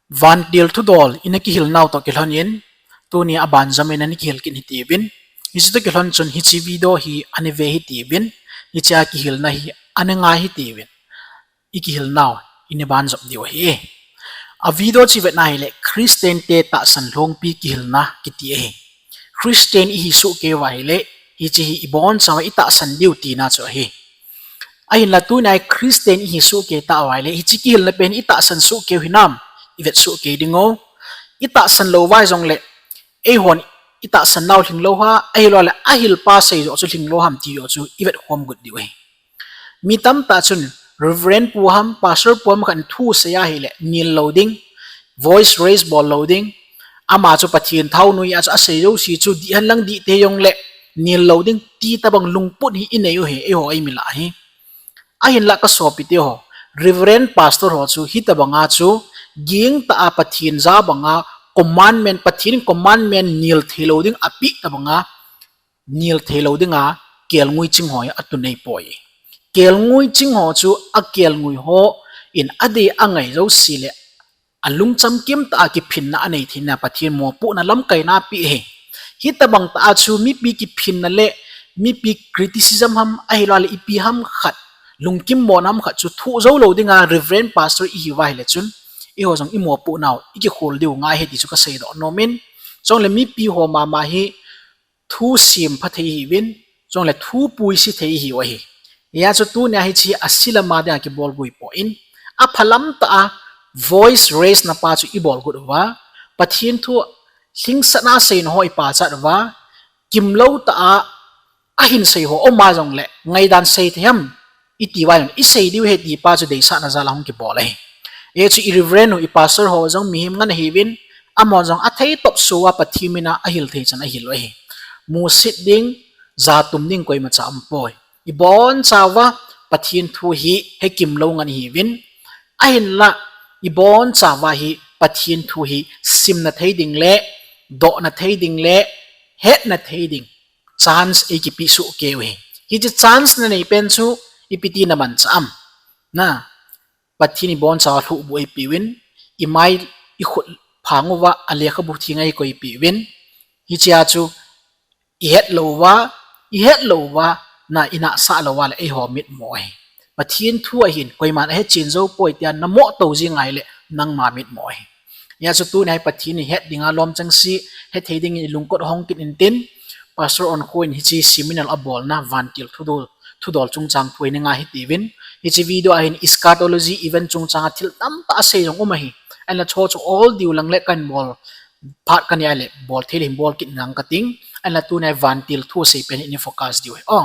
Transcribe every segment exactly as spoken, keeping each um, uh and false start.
Vantil thudol ina kihil nau toh kilhon in, tuni a banjom in ana kihil kit hitiuvin. Hiche toh kilhon chun hiche video hi ana ve hitiuvin. Hiche a kihilna hi ana ngai hitiuvin. I kihil nau ina banjom diu ahi. A video chu i vet na hile Christian te tahsan lhongpi kihilna kiti ahi. Christian ihi sohkei uva hile, hiche hi i bonchauva i tahsan diu tina chu ahi. Ahinla tuni a Christian ihi sohkei tauva hile, hiche kihilna pen i tahsan sohkei u hinam, i vet sohkei ding u. I tahsan lou uva jongle, eihon i tahsan nau lhinglou ham, ahilou le ahilpa sei joh chu lhinglou ham ti joh chu i vet khom got diu ahi. Mi tamtah chun Reverend pu ham, Pastor pu ham khat in thu sei ahile nil lou ding, voice raise bol lou ding, ama chu Pathen thaonui a chu asei jouse chu dih hen lang dih tei jongle nil lou ding ti tobang lungput hi i nei u ahi, eiho eimi lah a hi. Ahinla ka sopite ho, Reverend Pastor ho chu hitobanga chu gingtah a Pathen ja banga commandment, Pathen commandment nil theilou ding apeh tobanga nil theilou dinga kelngoi ching ho hi atu nei poi. Kelngoi ching ho chu akelngoi hon adei angai jouse le alungcham kimtah a kiphinna anei theina Pathen mopohna lamkaina apeh ahi. Hitobang tah a chu mipi kiphinna le mipi criticism ham ahilou le ipi ham khat, lungkim mona ham khat chu thoh jou lou dinga Reverend Pastor ihiuva hile chun, eiho jong i mopoh nau i kikhol diu ngai ahi ti chu ka seidoh nom in. Chule mipi ho mama hi thu sempha thei ihiuvin, chule thu puise thei ihiu ahi. Hijeh chun tunia hiche a se le ama dinga kibol gui poi. Aphalam tah a voice raise na pa chu i bol got uva, Pathen thu lhingsahna seina ho i pachat uva, kimlou tah a ahin sei ho um a jongle ngaidan sei thei ham, i ti uva jong i sei diu ahi ti pa chu deisahna jal a hung kibol ahi. Hiche i Reverend u, i Pastor ho jong mihem ngen ahiuvin, amahon jong athei tah soh uva Pathen min a ahil thei chan ahil u ahi. Musit ding, jatum ding koimacha umpoi. I bonchauva Pathen thu hi hekimlou ngen ahiuvin. Ahinla i bonchauva hi Pathen thu hi simna thei ding le, dohna thei ding le, hetna thei ding chance eikipeh sohkei u ahi. Hiche chance na nei pen chu ipi ti na manchah am? Na, Pathen i bonchauva lhuhbuh eipeuvin, i mai i khut phang uva a lekhabu theng a eikoipeuvin, hichea chu i het lou uva, i het lou uva, na i nahsah lou uva le eiho mitmo ahi. Pathen thu ahin, koiman ahetchen jou poi tia na moh tou jing ahile nangma mitmo ahi. Hijeh chun tunia hi Pathen i het dinga lom chengse, hethei dingin i lungkot hong kit intin, Pastor Onkho in hiche seminal abolna vantil thudol, thudol chungchang thu eina ngai hitiuvin. Hiche video a hin eschatology event chungchang a thil tamtah asei jong um ahi. Ahinla chuche chu ol diu lang le kahin bol phat kanei a le bol thei le hin bol kit nang kating. Ahinla tunia vantil thu asei pen hi eina focus diu ahi. O,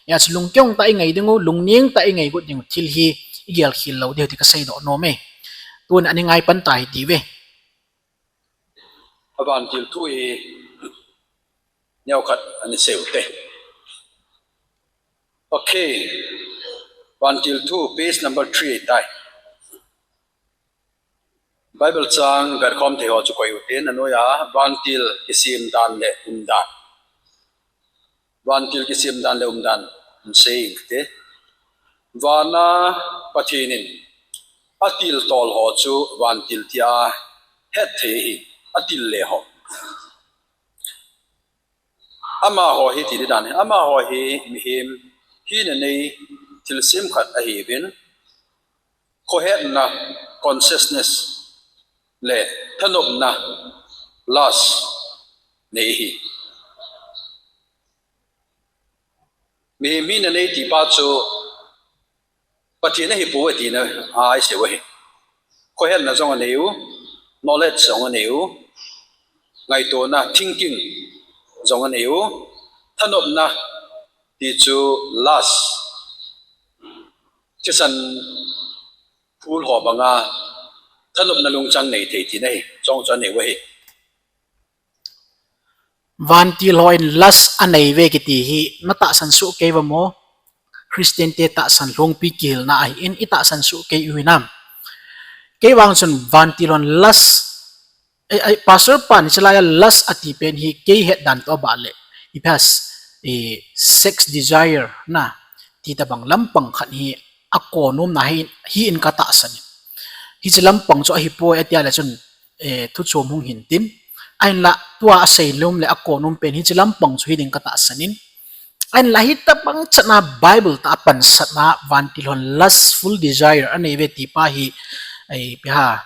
hijeh chun lungkeng tah a i ngai ding u, lungneng tah a i ngai got ding u, thil hi i gelkhel lou diu ti ka seidoh nom e. Tun ana ngai pan ta hitiuve. A vantil thu hi neokhat ana sei u te. Okay. Vantil thu, page number three tai. Bible chang vetkhom thei ho chu koi u tin, anoiya vantil kisem dan le umdan. Vantil kisem dan le umdan sei ing te. Vana Pathen in atil tol ho chu vantil tia het thei ahi, atil le ho. Amaho hi ti di dan hi, amaho hi mihem hina nei thilsem khat ahiuvin, khohetna, consciousness, le thanopna, lust, nei ahi. Mihem hina nei ti pa chu Pathen ahipoi tina a isei u ahi. Khohetna jong anei u, knowledge jong anei u, ngaitona, thinking jong anei u, thanopna ti chu lust, thisan phul ho banga thanopna lungchang nei thei tina hi jong chu anei u ahi. Vantil hon lust anei uve kiti hi na tahsan sohkei uvam? Christian te tahsan lhongpi kihilna ahin, i tahsan sohkei u hinam? Kei vang chun vantil hon lust, ei, ei, Pastor pan hiche laiya lust ati pen hi kei het dan toh abah le, ipi ham, eh, sex desire na ti tobang lampang khat hi akonom na hi, hi in ka tahsan in. hiche lampang chu ahipoi atia le chun, eh, thuchom hung hin tin. Ahinla, tua asei nom le akon nom pen hiche lampang chu hiding katahsan in. Ahinla, hitobang chatna Bible tah a pansatna vantil hon lustful desire anei ve ti pa hi, eh, ipi ham,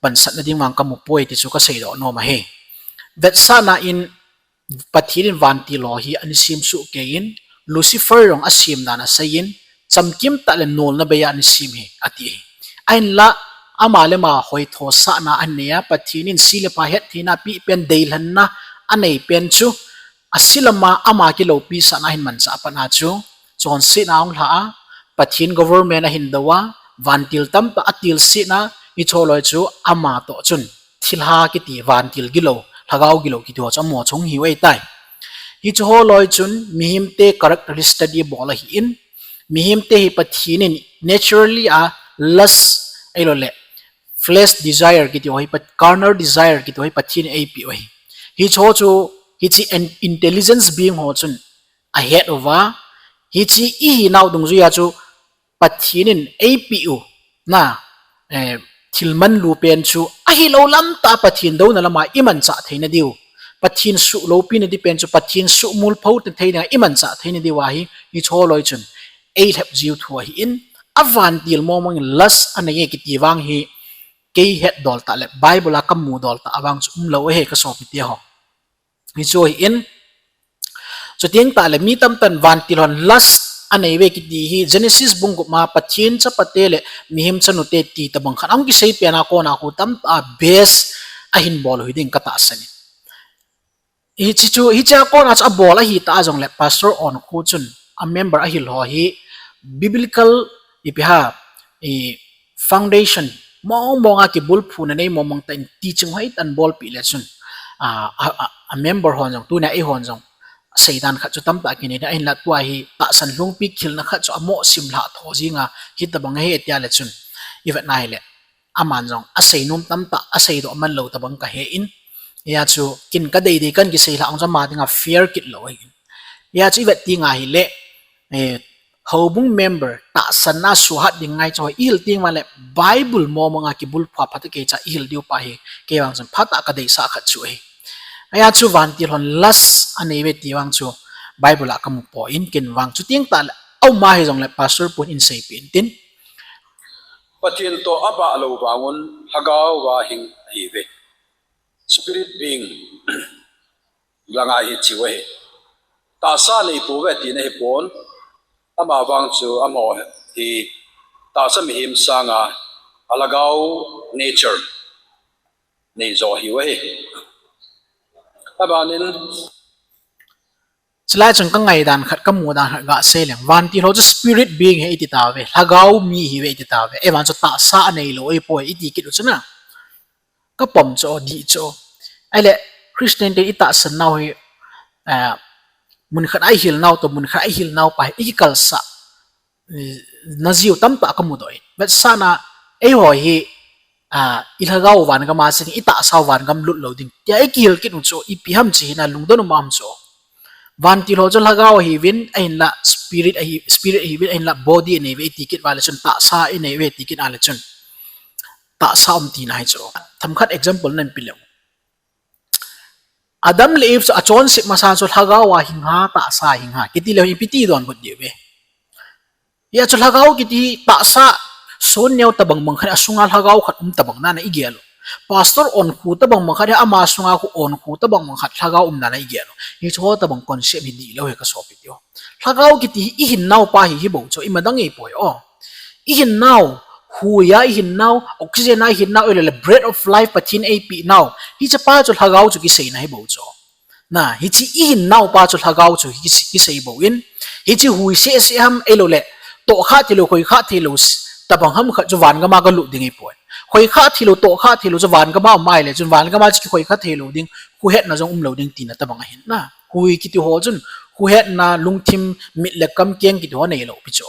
pansatna ding vang kamu poi ti chu kasei doh nom ahi. Vetsahna in, Pathen in vantil ho hi ana sem soh kei in, Lucifer jong asem dan asei in, chamkim tah le nolna bei a ana sem ahi, ati ahi. Ahinla, ama le ama hoithosahna anei a, Pathen in se le pha hettheina apeh pen, deilhenna anei pen chu, ase lama ama kiloupi sahna ahin manchah a pat a chu, chonsetna ahung lha a, Pathen government ahin dou a, vantil tamtah atilsetna, hiche holoi chu ama toh chun thilha kiti vantil gilou, lhagao gilou kiti ho chu amaho chu hung hiu ahitai. Hiche holoi chun mihemte character study bol ahin, mihemte hi Pathen in naturally a lust ahilou le flesh desire kiti ho hi, Pat-, carnal desire kiti ho hi Pathen in eipeh u ahi. Hiche ho chu, hiche in-, intelligence being ho chun ahet uva, hiche ihinau dungjuia chu Pathen in eipeh u, na, eh, thil manlu pen chu ahilou lamtah a Pathen douna lama imanchah theina diu, Pathen suhloupina ding pen chu Pathen suhmolphou theina dinga imanchah theina diu ahi, hiche holoi chun eilhep jiu thu ahin, avantil mongmong in lust anei e kiti vang hi, kei hetdol tah le Bible a kamu dol tah a vang chu umlou ahi kasopite ho. Hichu ahin, chuteng tah le mi tamtah in vantil hon lust anei ve kiti hi Genesis bung gup ma Pathen chapate le mihem chanute ti tobang khat ahung kisei pen a kona khu tamtah a base ahin bol u hiding katahsan in. Hiche chu, hichea kona chu abol ahitah jongle Pastor Onkhu chun amember ahil ho hi biblical ipi ham, i foundation mongmong a kibulphuna nei mongmong tah in teaching hoitah in bolpeh le chun, a, a, a, amember hon jong, tunia eihon jong seidan khat chu tamtah kinei ding, ahinla tua hi tahsan lhungpi khilna khat chu amoh simlhah tho jinga hitobang ahi tia le chun, ivetna hile, aman jong asei nom tamtah aseidoh manlou tobang kahe in, hia chu kin kadeidei kan kiseilhah ong chu ama dinga fair kit lou ahin. Hia chu ivet tenga hile, eh, houbung member tahsanna suhat ding ngai chu ihil teng vale Bible mongmong a kibulphu a phatah keicha ihil diu pa hi, kei vang chun phatah kadeisah khat chu ahi. Hia chu vantil hon lust anei ve ti vang chu Bible a kamu poi, ken vang chuteng tah le aum ahi jongle Pastor pun in seipeh intin. Pathen toh abah lou vangun lhagao va hing ahiuve. Spirit being langa hi chiu ahi. Tahsa neipouve tina hipon, ama vang chu amaho hi tahsa mihem sanga alhagao nature neijo ahiu ahi. Abanin, chulai chun kangaidan khat, kamudan khat gasei leng. Vantil ho chu spirit being ahi iti tauve, lhagao mi ahiuve iti tauve. Ahivang chu tahsa aneilou ahipoi iti kit u chu na, kapom chu, dih chu. Ahile, Christian te itahsan nau hi, ah, mun khat a ihil nau toh mun khat a ihil nau pa hi ikikalsah najiu tamtah kamudoh in. Vetsahna, eiho hi, ah, ilhagao vangam a chun itahsau vangam lut lou ding tia ikihil kit u chu ipi ham chu hina lungdon um ham chu. Vantil ho chu lhagao ahiuvin, ahinla spirit ahi, spirit ahiuvin, ahinla body aneiuve iti kit vale chun, tahsa aneiuve iti kit ale chun, tahsa um tina ahi chu. Themkhat example nahin pe leu. Adam le Eve chu achonset masa chu lhagao a hing ham, tahsa a hing ham kiti leu hin ipi ti donbut diu ve. Hia chu lhagao kiti tahsa sonneo tobang bang khat asunga lhagao khat um tobang nana igel u. Pastor Onkhu tobang bang khat hi ama sunga khu Onkhu tobang bang khat lhagao um nana igel u. Hiche ho tobang concept hi dihlou ahi kasopite ho. Lhagao kiti hi ihinnau pa hi hibou chu, imadang ahipoi o. Ihinnau, huiya ihinnau, oxygen a ihinnau, ahilou le breath of life Pathen eipeh nau, hichepa chu lhagao chu kiseina hibou chu. Na, hiche ihinnau pa chu lhagao chu kise-, kisei bou in, hiche hui sehseh ham, ahilou le tohkhah theilou, khoikhah theilou tobang ham khat chu vangam a galut ding ahipoi. Khoikhah theilou, tohkhah theilou chu vangam a um ahile chun vangam a chu kikhoikhah theilou ding, huihetna jong umlou ding tina tobang ahin na. Hui kiti ho chun huihetna, lungthim, mit le kam keng kiti ho neilou pi chu.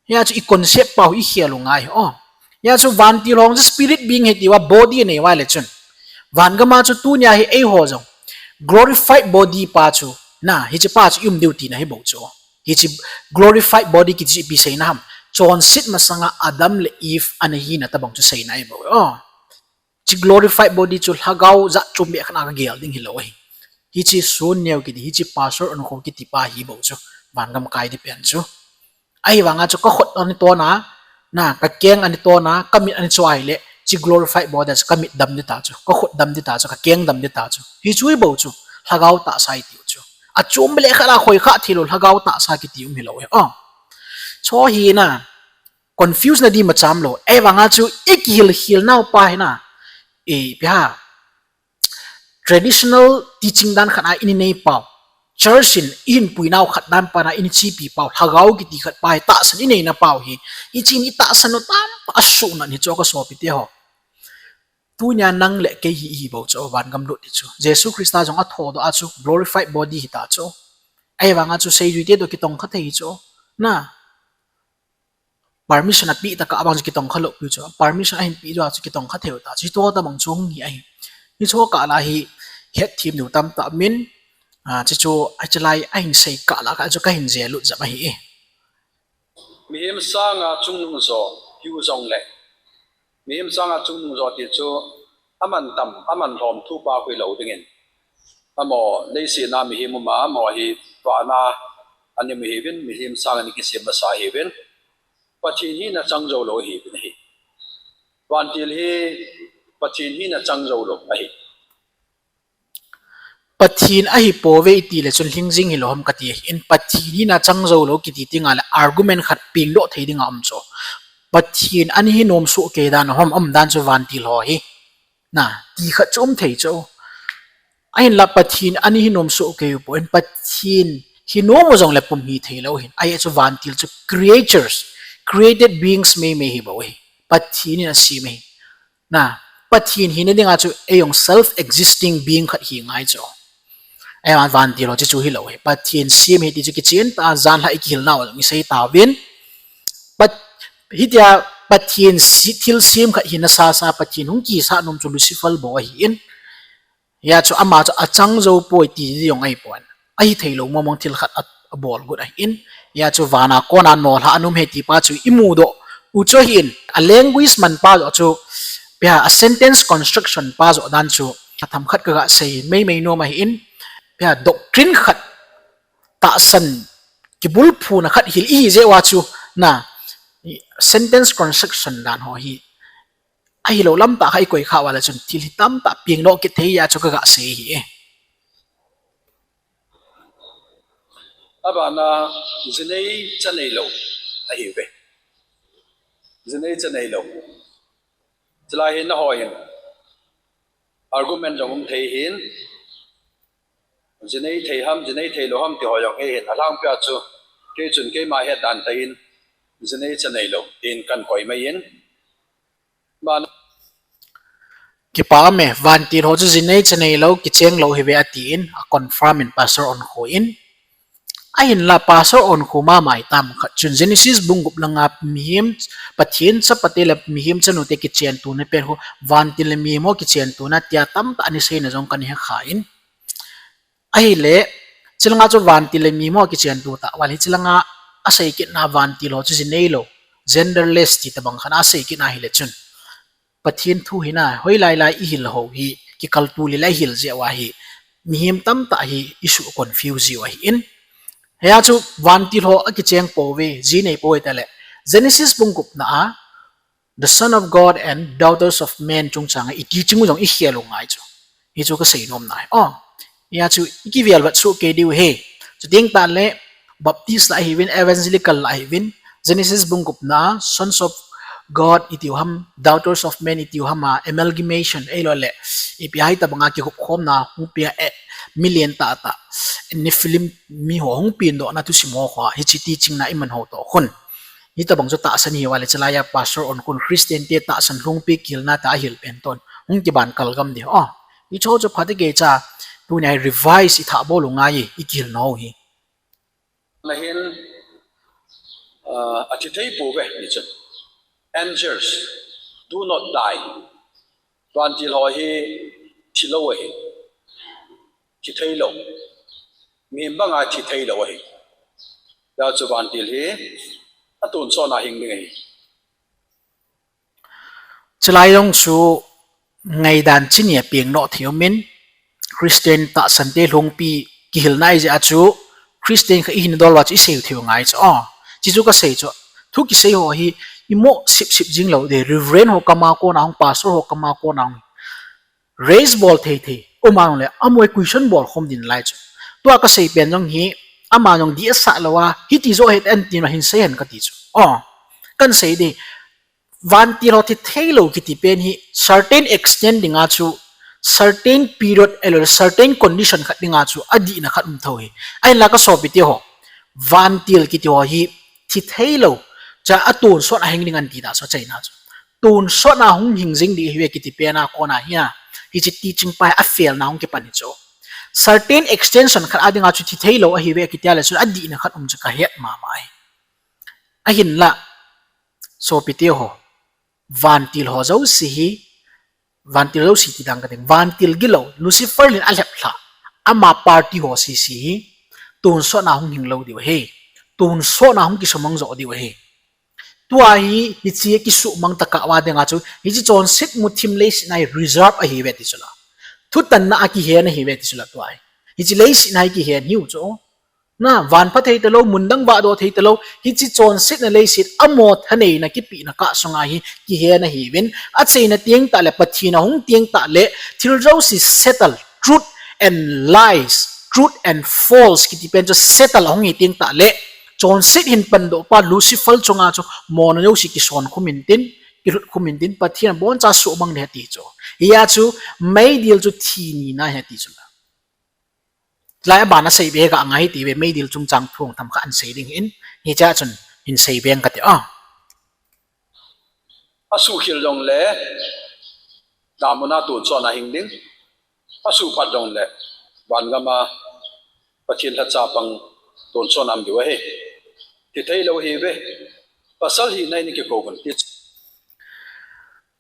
Hia chu i concept pau ikhel u ngai o. Hia chu vantil ho chu spirit being ahi tiu a, body aneiuva le chun, vangam a chu tunia hi eiho jong glorified body pa chu, na, hichepa chu i um diu tina hibou chu. Hiche glorified body kiti chu ipi seina ham? Chonset masanga Adam le Eve ana hina tobang chu seina ahi bou. Oh. Hiche glorified body chu lhagao jat chom beh khat a kagel ding hilou ahi. Hiche sun neo kiti, hiche Pastor Onkho kiti pa hi bou chu, vangam kai ding pen chu. Ahivanga chu kakhut ani tona, na, kakeng ani tona, kamit ani chu ahile, hiche glorified body chu kamit dam ding ta chu, kakhut dam ding ta chu, kakeng dam ding ta chu. Hichu hi bou chu, lhagao tahsa itiu chu. Achom beh khat a khoikha theilou, lhagao tahsa kiti um hilou ahi. Oh. Chu hi na, confuse na ding macham lou. Ahivanga chu ikihil khel nau pa hi na, ipi ham, traditional teaching dan khat a ini nei pau, church in ihin pui nau khat dan pa na ini chepi pau, lhagao kiti khat pa hi tahsan inei na pau hi, hiche in itahsan u tamtah asuhna hi chu kasopite ho. Tunia nang le kei hi ihi bou chu, vangam lut hi chu. Jesu Christa jong athodoh a chu glorified body hita chu. Ahivanga chu seijuite toh kitong kha thei hi chu. Na, permission apeh tah a abang chu kitong kha lou piu chu. Permission ahin peh jou a chu kitong kha thei u ta chu. Hiche tobang chu hung hi ahi. Hiche kah la hi hetthem diu tamtah um in, ah, hiche chu hiche lai ahin sei kah la kah chu kahin jel lut jep ahi e. Mihem sanga chungnung jo, hiu jongle. Mihem sanga chungnung jo ti chu aman tam, aman lhom thu pa hui lou dingin. Amaho, leiset a mihem um a, amaho hi vana ana um ahiuvin, mihem sanga ana kisem masa ahiuvin. Pathen hina chang jou lou ahiuvin ahi. Vantil hi Pathen hina chang jou lou ahi. Pathen ahipouve iti le chun lhingjing hilou ham kati ahin, Pathen hina chang jou lou kiti tengle argument khat pengdoh thei dinga um chu. Pathen ana hinom soh kei dan a hom um dan chu vantil ho hi. Na, ti khat chu um thei chu. Ahinla Pathen ana hinom soh kei u poi, Pathen hinom u jongle pum hi theilou ahin. Ahi chu vantil chu creatures, created beings meimei hi bou ahi. Pathen in asem ahi. Na, Pathen hina dinga chu eijong self-existing being khat hi ngai chu. Ahivang vantil ho chu chu hilou ahi. Pathen sem ahi ti chu kichen tah a jan lha ikihil nau jong isei tauvin. Pat-, hitia Pathen se-, thilsem khat hina sasa Pathen hung kisah nom chu Lucifer bou ahin. Hia chu ama chu achang jou poi ti jong ahipon. Ahi theilou mong mong thil khat a, abol got ahin. Hia chu vana kona nolhah ana um ahi ti pa chu imudoh u chu ahin. A language man pa joh chu, ipi ham, a sentence construction pa joh dan chu atham khat kaga sei meimei nom ahin. Ipi ham, doctrine khat, tahsan kibulphuna khat hil ihi jeh uva chu, na, sentence construction dan ho hi ahilou lam tah khat ikoi khah uva le chun thil hi tamtah pengdoh kit thei a chu kaga sei ahi e. Abana, jinei chaneilou ahiuve. Jinei chaneilou. Chulai hi nahoi hin argument jong um thei hin. Jinei thei ham, jinei theilou ham ti ho jong hi hin. Alangpia chu kei chun keima het dan tah in jinei chaneilou tin kahin koi mai in. Bana, kipa um e, vantil ho chu jinei chaneilou, kicheng lou ahiuve atin, a confirm in Pastor Onkho in. Ahinla Pastor Onkho mama hitam khat chun Genesis bung gup langa mihem, Pathen chapate le mihem chanute kichentuna pen khu vantil le mihem ho kichentuna tia tamtah ana seina jong kahin hekha in. Ahile, chulanga chu vantil le mihem ho kichentu tah uva le, chulanga asei kitna vantil ho chu jinei lou, genderless ti tobang khat asei kitna ahile chun, Pathen thu hina, hoilai lai ihil ho hi, kikaltou lilai ihil jeh uva hi, mihem tamtah hi isuh confuse jiu ahin. Hia chu vantil ho akicheng pouve, jinei pouve tile, Genesis bung gupna a, The Son of God and Daughters of Men chungchanga iti ching u jong ikhel u ngai chu. Hichu kasei nomna ahi. Oh, hia chu ikivel vet soh kei diu ahi. Chuteng tahle Baptist lah ahiuvin, Evangelical lah ahiuvin, Genesis bung gupna, Sons of God itiu ham, Daughters of Men itiu ham a, amalgamation, ahilou le, ipi ham hitobanga kigop khomna, hung peng a, eh, million tah tah, Nephilim miho hung pengdohna thusim ho khu, hiche teaching na iman ho toh khun. Hitobang chu tahsan ahiuva le, chulai a Pastor Onkho in Christian te tahsan lhungpi kihilna tah a ahil pen toh, hung kiban kalgam ding. Oh, hiche chu phat igei cha, tunia hi revise ithah bol u ngai e, ikihil nau hi. Nahin, ah, athi thei pouve, ti chu. Angels do not die. Vantil ho hi thilou ahi. Thi theilou. Mihem banga thi theilou ahi. Hijeh chun vantil hi atonsot na hing ding ahi. Chulai jong chu ngaidan chini a peng noh thei umin, Christian tahsan te lhungpi kihilna ahi jeh a chu Christian kha ihin dol uva chu isei thei u ngai chu. Aw, chi chu kasei chu. Thu kisei ho hi imo sip sip jing lou ding, Reverend ho kama kona hung, Pastor ho kama kona hung raise bol thei thei um a le, amoi question bol khom ding lai chu. Tua kasei pen jong hi, ama jong di asah lou a, hiti jo het an tin ma hin sei hen kati chu. Aw, kan sei ding, vantil ho thi thei lou kiti pen hi, certain extent dinga chu, certain period, ahilou le certain condition khat dinga chu, adihna khat um thou hi. Ahinla kasopi teho, vantil kiti ho hi, thi thei lou, cha atonsot a hing ding ahi ti da chu, achaina chu. Tonsot na hung hing jing ding ahiuve kiti pen a kona hi a, hiche teaching pa hi afelna hung kipan hi chu. Certain extension khat a dinga chu thi thei lou ahiuve kiti a le chun adihna khat um chu kahet mama ahi. Ahinla, sopi teho, vantil ho jouse hi, vantil jouse ti dang ka ding, vantil gilou, Lucifer in alhep lha, ama party ho sese hi, tonsot na hung hing lou diu ahi, tonsot na hung kisumang jo diu ahi. Tua hi, hiche kisuhmang tokah uva dinga chu, hiche chonset muthim leiset na hi reserve ahiuve ti chu la. Thutanna a kihen ahiuve ti chu la tua hi. Hiche leiset na hi kihen hiu chu. Na, van pha thei talou, mun dang vahdoh thei talou, hiche chonsetna leiset a mo thaneina kipehna kah sunga hi kihen ahiuvin, achaina teng tah le, Pathen ahung teng tah le, thil jouse settle, truth and lies, truth and false kiti pen chu settle ahung hi teng tah le, chonset hin pandoh pa Lucifer chunga chu mona jouse kison khum intin, kilut khum intin, Pathen abonchan suhmang ding ahi ti chu. Hia chu, meidil chu thi nina ahi ti chu la. Lai abana seibe ga ngai hitiuve, meidil chungchang thu themkhat hin sei ding ahin, hichea chun hin seibe kate a. Asuhkhel jongle, damun a tonsot na hing ding. Asuhphat jongle, vangam a Pathen lhacha pang tonsot na um diu ahi. Thi thei lou ahiuve. Pasal hina in kikou uvin ti.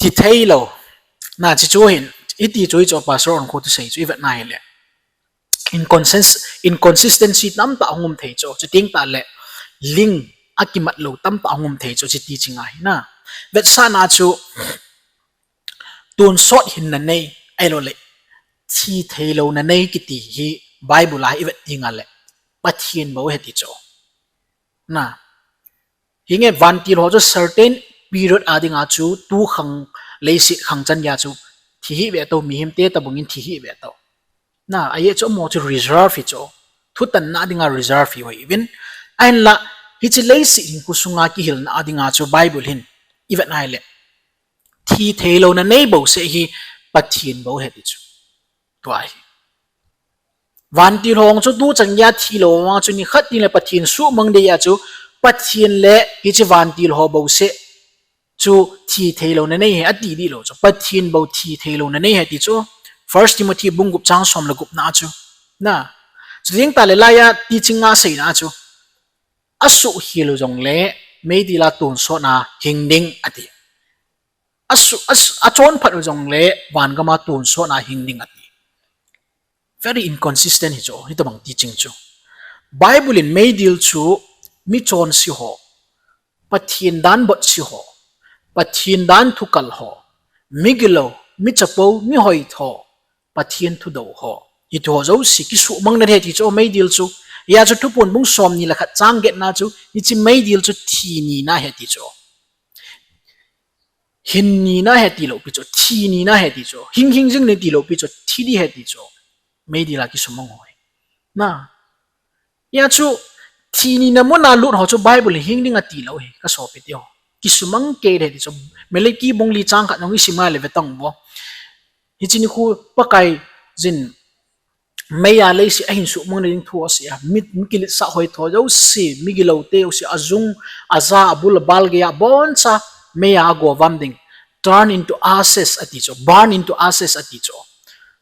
Thi thei lou. Na, hiche chu hin, hiti chu hichu Pastor Onkho thusei chu ivet na hile, inconsist-, inconsistency tamtah hung um thei chu, chuteng tah le, link akimat lou tamtah hung um thei chu, hiche teaching a hi na. Vetsahna chu, tonsot hinna nei, ahilou le, thi thei louna nei kiti hi Bible a ivet ding a le, Pathen bou ahi ti chu. Na. Hinge vantil ho chu certain period a dinga chu tu khang leiset khang chan dia chu thi hih ve tou, mihem te tabang in thi hih ve tou. Na, ajeh chu amaho chu reserve hi chu. Thutanna dinga reserve hi ahiuvin. Ahinla, hiche leiset hinkho sunga kihilna a dinga chu Bible hin ivet na hile, thi thei louna nei bou seh hi Pathen bou ahi ti chu. Tua hi. Vantil ho chu tu chan geiya thi lou vang chu nikhat teng le Pathen suhmang ding ahi chu, Pathen le hiche vantil ho bou seh chu thi thei louna nei ahi ati dih lou chu. Pathen bou thi thei louna nei ahi ti chu. First Timothy bung gup chang som le gupna a chu. Na. Chuteng tah le laiya teaching a seina a chu, asuhkhel u jongle meidil a tonsot na hing ding ati. Asu-, asu-, achonphat u jongle vangam a tonsot na hing ding ati. Very inconsistent hi chu, hitabang teaching chu. Bible in meidil chu mi chonse ho, Pathen dan botse ho, Pathen dan thukal ho, migilou, michapou, mihoitho, Pathen thudou ho, hiti ho jouse kisuhmang na ahi ti chu meidil chu. Hia chu Thuphon bung somni le khat chang getna chu, hiche meidil chu thi nina ahi ti chu. Hin nina ahi ti lou pi chu, thi nina ahi ti chu. Hing hing jing ding ti lou pi chu, thi ding ahi ti chu. Meidil a kisumang ho hi. Na. Hia chu, thi nina muna lut ho chu Bible in hing ding ati lou hi, kasopi teho. Kisumang kei ding ahi ti chu. Malachi bung li chang khat jong isim a le ve tang vo. Hiche nikho Pakaiyin meiya leiset ahin suhmang na ding thu asei a. Mi, mi kiletsah hoitho jouse, migilou te jouse, ajung, aja, abul, abal geiya, aboncha, meiya agovam ding. Turn into ashes ati chu, burn into ashes ati chu.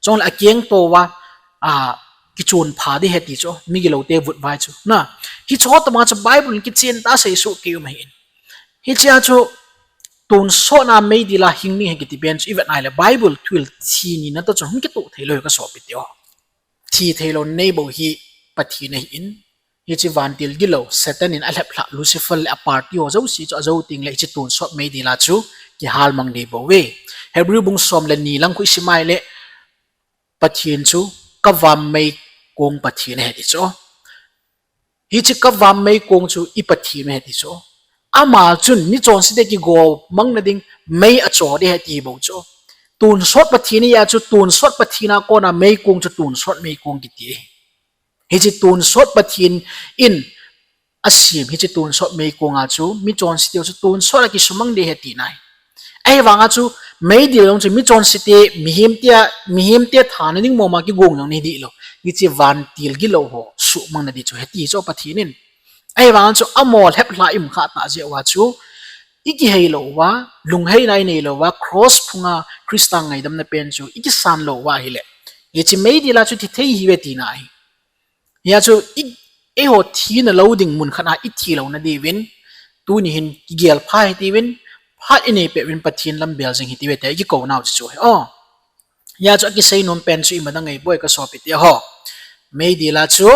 Chule akengto uva, a, kichon pha ding ahi ti chu, migilou te vutvai chu. Na, hiche ho tobang chu Bible in kichen tah a seisoh kei um ahin. Hichea chu, tonsot na meidil a hing ding ahi kiti pen chu, ivet na hile Bible thu le thi nina toh chu, hung kitoh thei lou hi kasopi teho. Thi thei louna nei bou hi Pathen ahin, Hiche vantil gilou, Satan in alhep lha Lucifer le a party ho jouse chu ajou teng le hiche tonsot meidil a chu kihal mang ding bou ve. Hebrew bung som le ni lang khu isim a ahile, Pathen chu kavam meikong Pathen ahi ti chu. Hiche kavam meikong chu i Pathen ahi ti chu. Ama chun michonse te kigo mang nading mei acho ding ahi ti bou chu. Tonsot Pathen ahi a chu tonsot Pathen a kona meikong chu tonsot meikong kiti. Hiche tonsot Pathen in asem hiche tonsot meikong a chu michonse te chu tonsot a kisumang ding ahi tina ahi. Ahivanga chu meidil jong chu michonse te, mihem te, mihem te thana ding mama kigong jong ahi ding lou. Hiche vantil gilou ho sumang nading chu ahi ti chu Pathen in. Ahivanga chu amaho lhep lha i um kha ta jeh uva chu i kihei lou uva, lungheina i nei lou uva, cross phunga Christa ngaidamna pen chu i kisan lou uva ahile, hiche meidil a chu thi thei ihiuve tina ahi. Hia chu i, eiho thina lou ding mun khat a i thi louna diuvin, tuni hin kigel pha hitiuvin, phat i nei peh uvin Pathen lam bel jing hitiuve tia i kikou nau chu chu ahi. O. Hia chu akisei nom pen chu imacha ngai boi ka sopi teho. Meidil a chu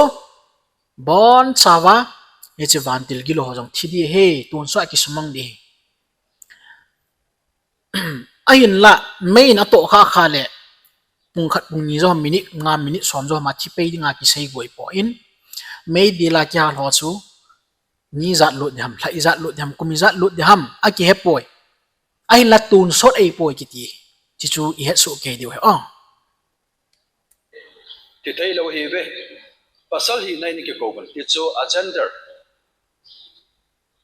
bonchauva hiche vantil gilou ho jong thi ding ahi, tonsot a kisumang ding ahi. Ahinla, mei in atoh kha kha le, pung khat pung ni jo ham, minute nga minute som jo ham a thi pei dinga kisei goi poi. Meidil a kihal ho chu, ni ijat lut ding ham, lha ijat lut ding ham, kum ijat lut ding ham, akihe poi. Ahinla tonsot ahi poi kiti. Hichu i het soh kei diu ahi. O. Thi thei lou ihiuve. Pasal hina in kikou uvin. Ti chu a gender.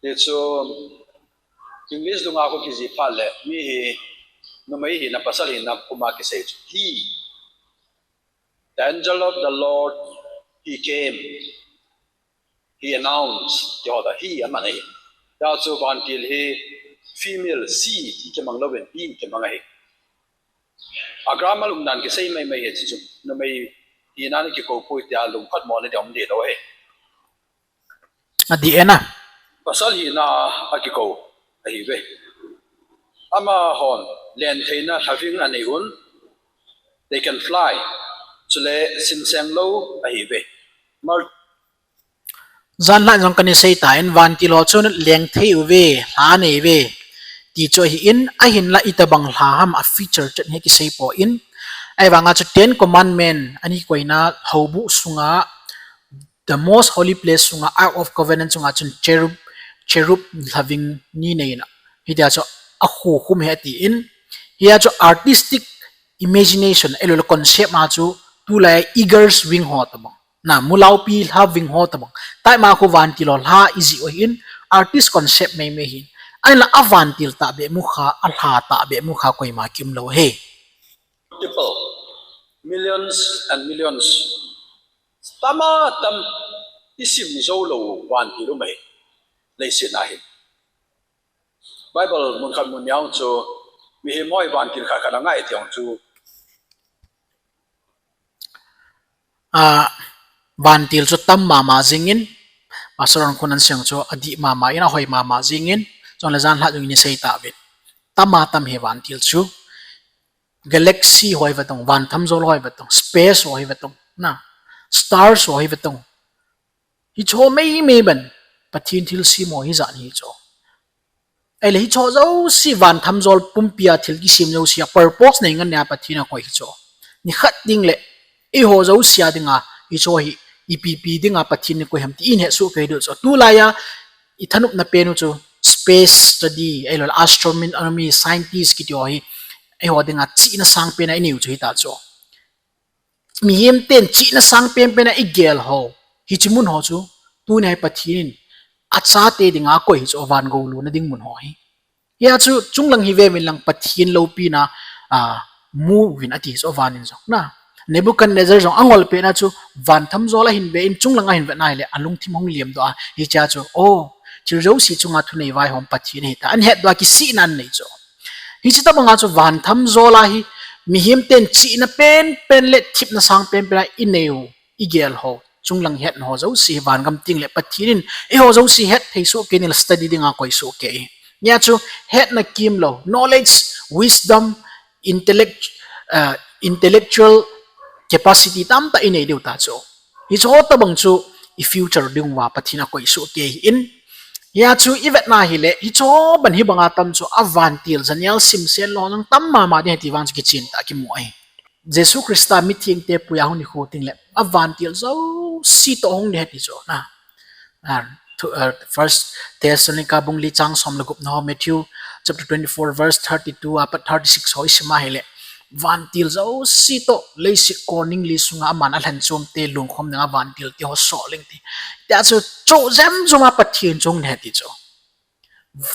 Ti chu English dunga khu kijih phat le mi hi numei hina pasal hina puma kisei chu he. The angel of the Lord, he came. He announced. Ti ho ta he aman ahi. Hia chu vantil hi female she ti kimang louvin he kimang ahi. A grammar umdan kisei mai mai hi chu numei hina in kikou poi tia lungkhat mo na ding um ding lou ahi. Adih e na. Pasal hina a kikou ahiuve. Amahon lentheina lhaving anei un. They can fly. Chule sinseng lou ahiuve. Mal- Janlhah jong kana sei tan vantil ho chun lengthei uve, lha anei uve. Ti chu ahin, ahinla itobang lha ham a feature chet hi kisei poi. Ahivanga chu Ten Commandment ani koina houbuh sunga The most holy place sunga, Ark of Covenant sunga chun cherub, cherub lhaving ni nei in. Hitia chu akhu khum ahi atin. Hia chu artistic imagination, ahilouleh concept a chu tulai eagle's wing ho tabang. Na, mulaupi lhaving ho tabang. Taima khu vantil ho lha ijih u ahin, artist concept mai mai ahin. Ahinla avantil tahbeh mukha, alha tahbeh mukha koima kium lou ahi. People, millions and millions. Tama tam isim jou lou vantil um ahi. Leiset a hin. Bible mun khat mun ni a chu mihem hoi vantil khat khat angai ti jong chu. A, vantil chu tam mama jingin, Pastor Ronkhun in asei chu adih mama in ahoi mama jingin, chule janlhah jong in isei tauvin. Tama tam ahi vantil chu. Galaxy ho hi vetong, van thamjol ho hi vetong, space ho hi vetong, na, stars ho hi vetong. Hicho mai mai bang, Pathen thilsem ho hijat hi chu. Ahile hicho jouse van thamjol pumpia thil kisem jouse a purpose nei ngen nia Pathen akoi hichu. Nikhat ding le, eiho jouse a dinga, hicho hi, ipi ipi dinga Pathen nakoi ham ti ihin het soh kei diu chu. Tulai a, ithanopna pen u chu space study, ahilouleh astronomy, scientist kiti ho hi, eiho dinga chihna sangpen a inei u chu hita chu. Mihem ten chihna sangpen pen a igel ho, hiche mun ho chu, tuni a hi Pathen in achate dinga akoi hichu van gou luna ding mun ho hi. Hia chu chunglang hi ve uvin lang Pathen loupina, a, mu uvin ati chu van in jong na. Nebuchadnezzar jong angol pen a chu van thamjol ahin ve in chunglang ahin vet na ahile alungthim hung liam doh a hichea chu, o, thil jouse chunga thunei vaihom Pathen ahi tia ahin het doh a kisihna ahin nei chu. Hiche tobang a chu van thamjol a hi mihem ten chihna pen pen le thepna sangpen pen a inei u, igel ho, chunglang hetna ho jouse hi vangam teng le Pathen in eiho jouse hetthei soh kei in study dinga koi soh kei. Hia chu hetna kimlou, knowledge, wisdom, intellect, uh, intellectual capacity tamtah inei diu ta chu. Hiche ho tobang chu i future ding uva Pathen in akoisuh kei ahin. Hia chu i vetna hile, hiche ban hi banga tam chu a vantil janial simsen lou jong tam mama ding ahi ti vang chu kichen tah kimu ahi. Jesu Christa mithengte puiya hung nikho teng le, a vantil jouse toh hung ding ahi ti chu na. Ah, thu-, ah, First Thessalonica bung li chang som le gupna ho, Matthew chapter twenty-four verse thirty-two apat thirty-six ho i sim a hile, vantil jouse toh leiset kol ning li sunga aman alhen chom te lungkhom dinga vantil te ho soh leng ti. Tia chu chu jemjom a Pathen chu hung ding ahi ti chu.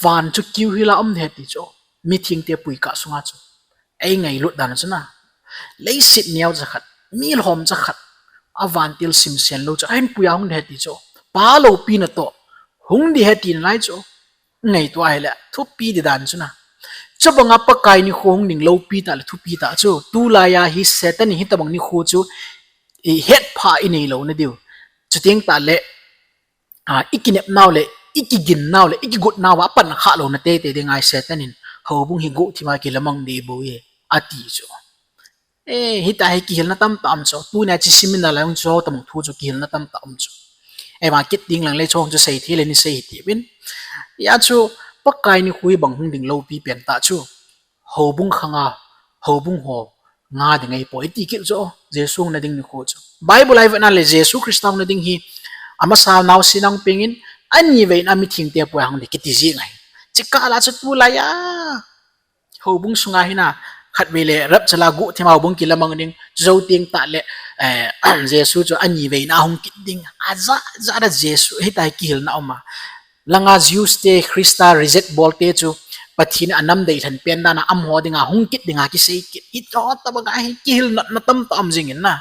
Van chu kiu hila um ding ahi ti chu. Mithengte pui kah sunga chu. Ei ngailut dan chu na. Leiset neo jakhat, mi lhom jakhat, a vantil simsen lou chu ahin puiya hung ding ahi ti chu. Pa loupina toh hung ding ahi tina lai chu. Ngaito a hile thupi ding dan chu na. Chubanga Pakai nikho hung ding loupi tah le thupi tah chu. Tulai a hi Satan in hitabang nikho chu i hetpha i nei louna diu. Chuteng tah le, a, i kinep nau le, i kigin nau le, i kigot nau a pan kha louna teitei ding ahi Satan in. Houbung hi guhthima kilamang ding bou e, ati chu. E, hitia hi kihilna tamtah um chu. Tunia hiche seminar lai hung chu, tabang thu chu kihilna tamtah um chu. Ei vang kit ding lang le chu hung chu sei thei le ni sei hiti uvin. Hia chu Pakai nikho hi bang hung ding loupi pen tah chu. Houbung khanga, houbung ho nga ding ahi poi ti kit chu. Jesu hungna ding nikho chu. Bible a i vetna le Jesu Christa hungna ding hi amasa naosen a hung pengin, anivei in a mithengte puiya hung ding kiti jing ahi. Chukah la chu tulai a houbung sunga hi na, khatvei le rapture la guhthima houbung kilamang ding, chujou teng tah le, eh, Jesu chu anivei in ahung kit ding. Ajat jat a Jesu, hitia hi kihilna um a. Langa Jews te, Christa reject bol te chu, Pathen in anam deilhen pen dan a amaho dinga hung kit dinga kisei kit. Hitabang a hi kihilna tamtah um jing in na.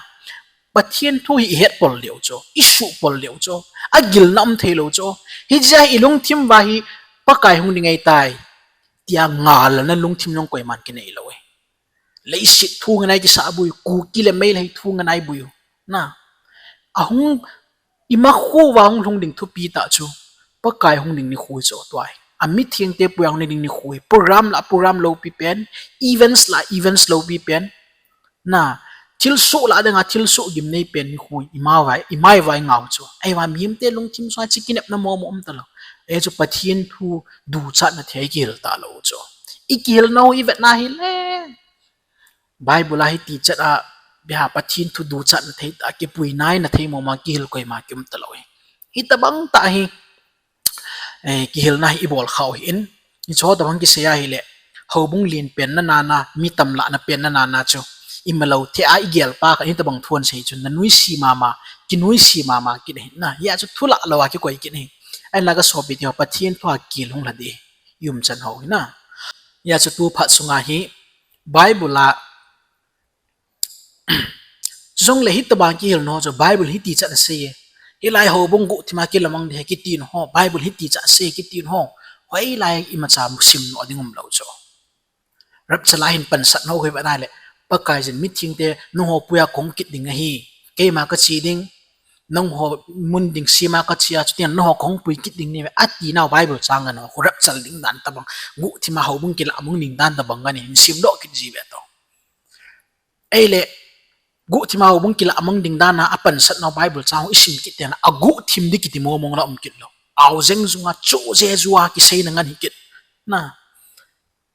Pathen thu hi i het pol diu chu, i suh pol diu chu, agilna um thei lou chu. Hijeh a hi i lungthim uva hi Pakai hung ding ahitai tia ngalna lungthim jong koiman kinei lou e. Leiset thu ngen a i kisah bou, Kuki le Meitei thu ngen a i bou. Na. Ahung, ima kho uva hung lhung ding thupi tah chu. Pakai hung ding nikho chu tua hi. A mithengte puiya hung ding nikho hi. Program la program loupi pen, events la events loupi pen. Na, thilsoh la dinga thilsoh gimnei pen nikho hi. Ima vai, ima vai ngau chu. Ahivang mihemte lungthim sunga hiche kinepna momo um talou. Hiche chu Pathen thu duchatna thei kihil talou chu. I kihilna u i vetna hile. Bible a hi tichat a, bia Pathen thu duchatna thei tah, kipui naina thei mama kihil koima kium talou hi. Hitabang tah hi, eh, kihilna hi i bol khau hin. Hiche tabang kisei a hile, houbung len pen na nana, mi tam lahna pen na nana chu. I malou thei a i gel pa kha hitabang thu asei chu, na nuisat mama, kinuisat mama kit ahi na. Hia chu thu lah lou a kikoi kit ahi. Ahinla ka sopi teho, Pathen thu a kihil hung lha ding. I umchan ho hi na. Hia chu tu phat sunga hi, Bible a, chujongle hitabang kihilna ho chu Bible hiti chan asei e. Hilai houbung guhthima kilamang ding ahi kiti ho, Bible hiti chan asei kiti ho. Hoilai imacha simdoh ding umlou chu. Rapture la hin pansatna ho hi vet na le, Pakaiyin mithengte nangho puiya kahung kit ding ahi. Keima kache ding, nangho mun ding sema kache a, chutia nangho kahung pui kit ding nahi ve, ati nau Bible chang ngen ho, rapture ding dan tabang, guhthima houbung kilamang ding dan tabang ngen hi, simdoh kit ji ve to. Eile, guhthima houbung kilamang ding dan a, apansat nau Bible chang ho i sim kit teng le, aguhthim ding kiti mong mong la um kit lou. Ao jeng jung a, chu je ju a, kiseina ngen hi kit. Na.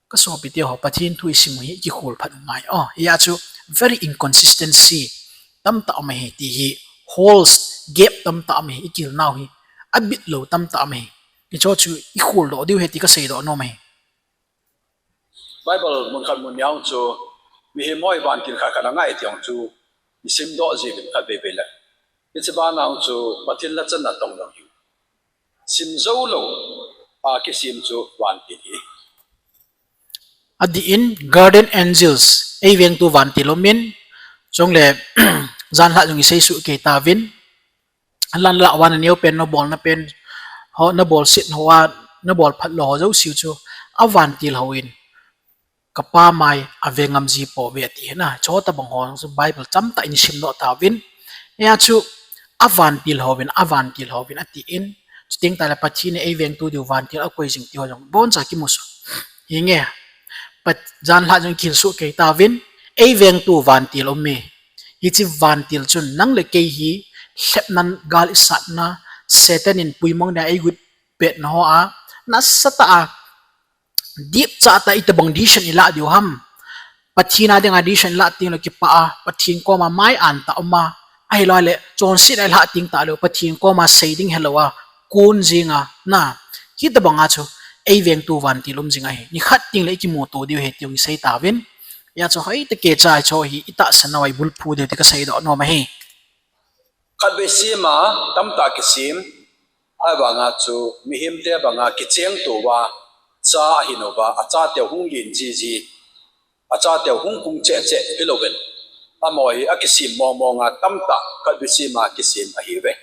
Ka sopi teho, Pathen thu i sim u hi i kikhol phat u ngai. Oh, hia chu very inconsistency tamtah um ahi ti hi, holes, gap tamtah um ahi, i kihilna u hi abit lou tamtah um ahi. Hiche chu i kholdoh diu ahi ti ka seidoh nom ahi. Bible mun khat mun ni a chu mihem hoi vantil khat khat angai ti jong chu i simdoh ji uvin khatvei vei le. Hiche bana chu Pathen lhacha natong jong hi. Sim jou lou a kisem chu vantil hi. Adih in, guardian angels, eivengtu vantil um in, chujongle, janhi jong i seisuh kei tauvin, alan lah uva na neo pen, na bolna pen, ho, na bolset ho a, na bol phat lou ho jouse chu, a vantil hou in, ka Pa mai a ve ngam ji pouve ati hi na, chu tabang ho chu Bible chomcha in simdoh tauvin. Hia chu a vantil houvin, a vantil houvin ati in, chuteng tah le Pathen in eivengtu diu vantil akoi jing ti ho jong boncha kimu soh. Hinge, Pat-, janhi jong kihil soh kei tauvin, eivengtu vantil um e. Hiche vantil chun nang le kei hi lhepnan gal isatna, Satan in puimang dia eigut petna ho a, nasatah a, dipcha tah a itobang decision ilah diu ham. Pathen a dinga decision ilah tengleh kipah a, Pathen koma mai an tah a um a, ahilou le, chonset a ilah teng tahleh, Pathen koma sei ding helou a, kun jing a, na, hitobang a chu, eivengtu vantil um jing ahi. Nikhat tengleh ikimuto diu ahi, ti jong isei tauvin. Hijeh chun hoitah kei cha chu hi, itahsan nauva ibulphu diu ti kasei doh nom ahi. Khatvei sem a, tamtah kisem, ahivanga chu, mihemte banga kicheng touva, cha ahin uva, achateu hung len jiji, achateu hung kung cheh cheh hilouvin. Amaho hi akisem mong mong a tamtah, khatvei sem a kisem ahiuve.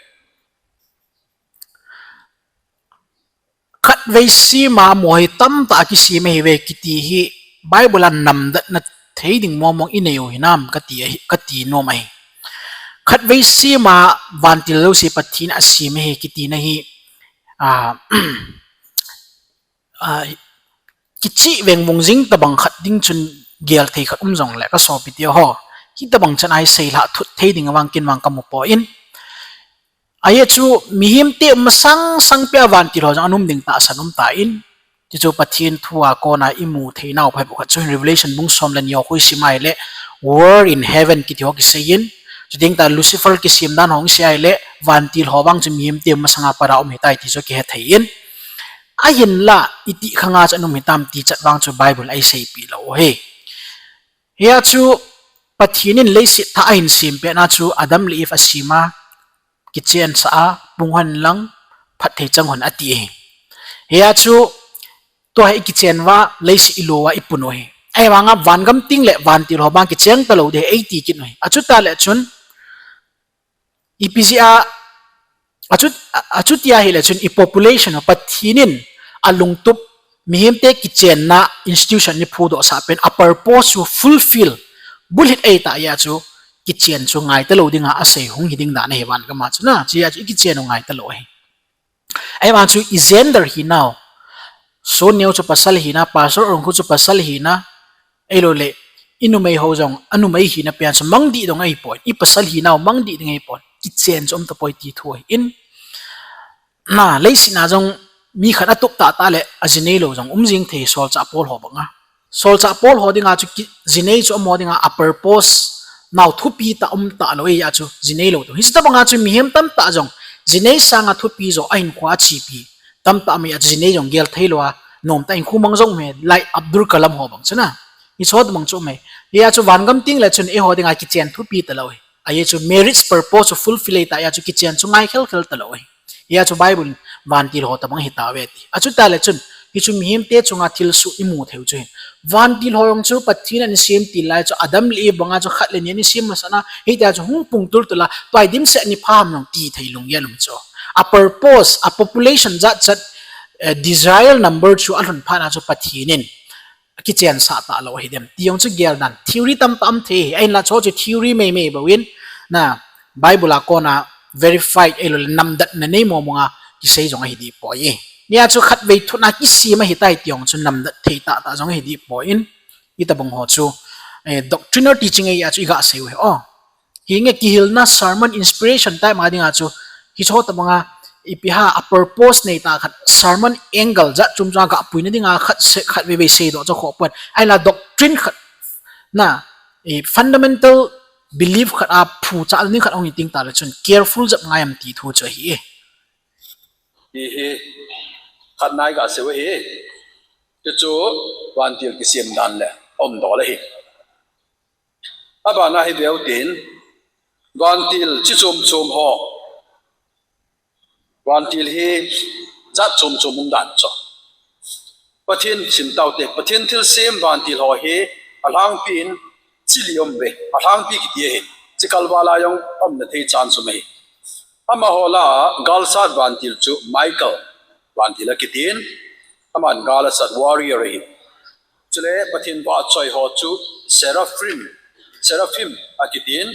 Khatvei sem a amaho hi tamtah a kisem ahiuve kiti hi Bible a namdatna thei ding mong mong inei u hinam kati ahi, kati nom ahi. Khatvei sem a vantil jouse Pathen in asem ahi kitina hi, a, a, kicheh vengvung jing tobang khat ding chun gel thei khat um jongle kasopite ho, hitobang chan a hi seilhah thut thei ding vang ken vang kamu poi. Ajeh chu mihemte um masang sangpeh a vantil ho jong ana um ding tahsan um tan. Tichu Pathen thu a kona imu thei nau phabep khat chu hin Revelation bung som le ni ho khu isim a ahileh, war in heaven kiti ho kisei in. Chuteng tah Lucifer kisem dan ho isei a ahileh, vantil ho vang chu mihemte um masang a pat a um ahitai ti chu kihe thei in. Ahinlah, itih khang a chu ana um hitam ti chet vang chu Bible in eiseipeh lou u ahi. Hijeh chun Pathen in leiset thah ahin sem petna chu Adam le Eve asem a, kichensah a, pung hon lang, phatthei chang hon ati ahi. Hijeh chun, tua hi ikichen uva, leiset ilut uva ipun u ahi. Ahivanga vangam tengleh vantil ho vang kicheng talou ding ahi, eiti kit u ahi. Achuti leh chun, ipi jeh a, achu, achuti ahileh chun i population u Pathen in alungtup mihemte kichenna institution eiphudohsah pen a purpose chu fulfill, bulhit eita jeh a chu kichen chu ngai talou dinga asei hung hi ding dan ahi vangam a chu na, hijeh a chu ikichen u ngai talou ahi. Ahivang chu i gender hinau. Sonneo chu pasal hina, Pastor Orangkhu chu pasal hina. Ahilou le, i numei ho jong, a numei hina pen chu mang ding ahipoi. I pasal hinau mang ding ahipoi. Kichen chu um tapoi ti thu ahi in. Na, leiset a jong mi khat atup tahtah le, ajinei lou jong um jing thei solchah Paul ho banga. Solchah Paul ho dinga chu ki, jinei chu amaho dinga a purpose nau thupi tah um talou ahi a chu jinei lou tu. Hiche tobanga chu mihem tamtah jong jinei sanga thupi jo ahinkhoa achepi tamtah um ahi a chu jinei jong gel thei lou a nomtah in khu mang jong um e, like Abdul Kalam ho bang chu na. Hiche ho tobang chu um e. Hijeh a chu vangam tengleh chun eiho dinga kichen thupi talou ahi. Ajeh chu marriage purpose chu fulfill eita jeh a chu kichen chu ngai khel khel talou ahi. Hijeh a chu Bible in vantil ho tobang hitauve ti. Achuti leh chun, hichu mihemte chunga thilsoh imu thei u chu hin. Vantil ho jong chu Pathen in asem til lai chu Adam le Eve banga chu khat le ni ana sem masat a, hitia chu hung pung tul tul a, tua hi dimset ni pha ham jong ti thei lunggel um chu. A purpose, a population jat jat, eh, desire number chu alhun phat a chu Pathen in akichensah talou ahi dem ti jong chu gel dan. Theory tamtah um thei, ahinlah chu chu theory mei mei bou in, na, Bible a kona verified ahilou le namdatna nei mong mong a kisei jong ahi ding poi. Hijeh a chu khatvei thut a kisem ahitai ti jong chu namdat thei tahtah jong ahi ding poi in, hitobang ho chu, eh, doctrinal teaching ahi a chu iga sei u ahi. Oh. Hinge kihilna sermon inspiration type ma dinga chu, hiche ho tobanga, ipi ham a purpose nei tah khat sermon angle jat chom chom a ga puina dinga khat se, khatvei vei seidoh chu khoh pon. Ahinlah doctrine khat na, eh, fundamental belief khat a phuchah ding khat ahung hi teng tah leh chun careful jep ngai um ti thu chu ahi e. Hihi, khat na iga sei u ahi. Chuchu vantil kisem dan le umdoh le hi. Abana hi veu tin, vantil chi chom chom ho. Vantil hi jat chom chom um dan chu. Pathen sim taute, Pathen thilsem vantil ho hi alhangpi in chi li um uve, alhangpi kiti ahi. Chi kalval a jong umna thei chance um ahi. Amaho lah a galsat vantil chu Michael vantil akitin, aman gal asat warrior ahi. Chule Pathen vahchoi ho chu seraphim, seraphim akitin,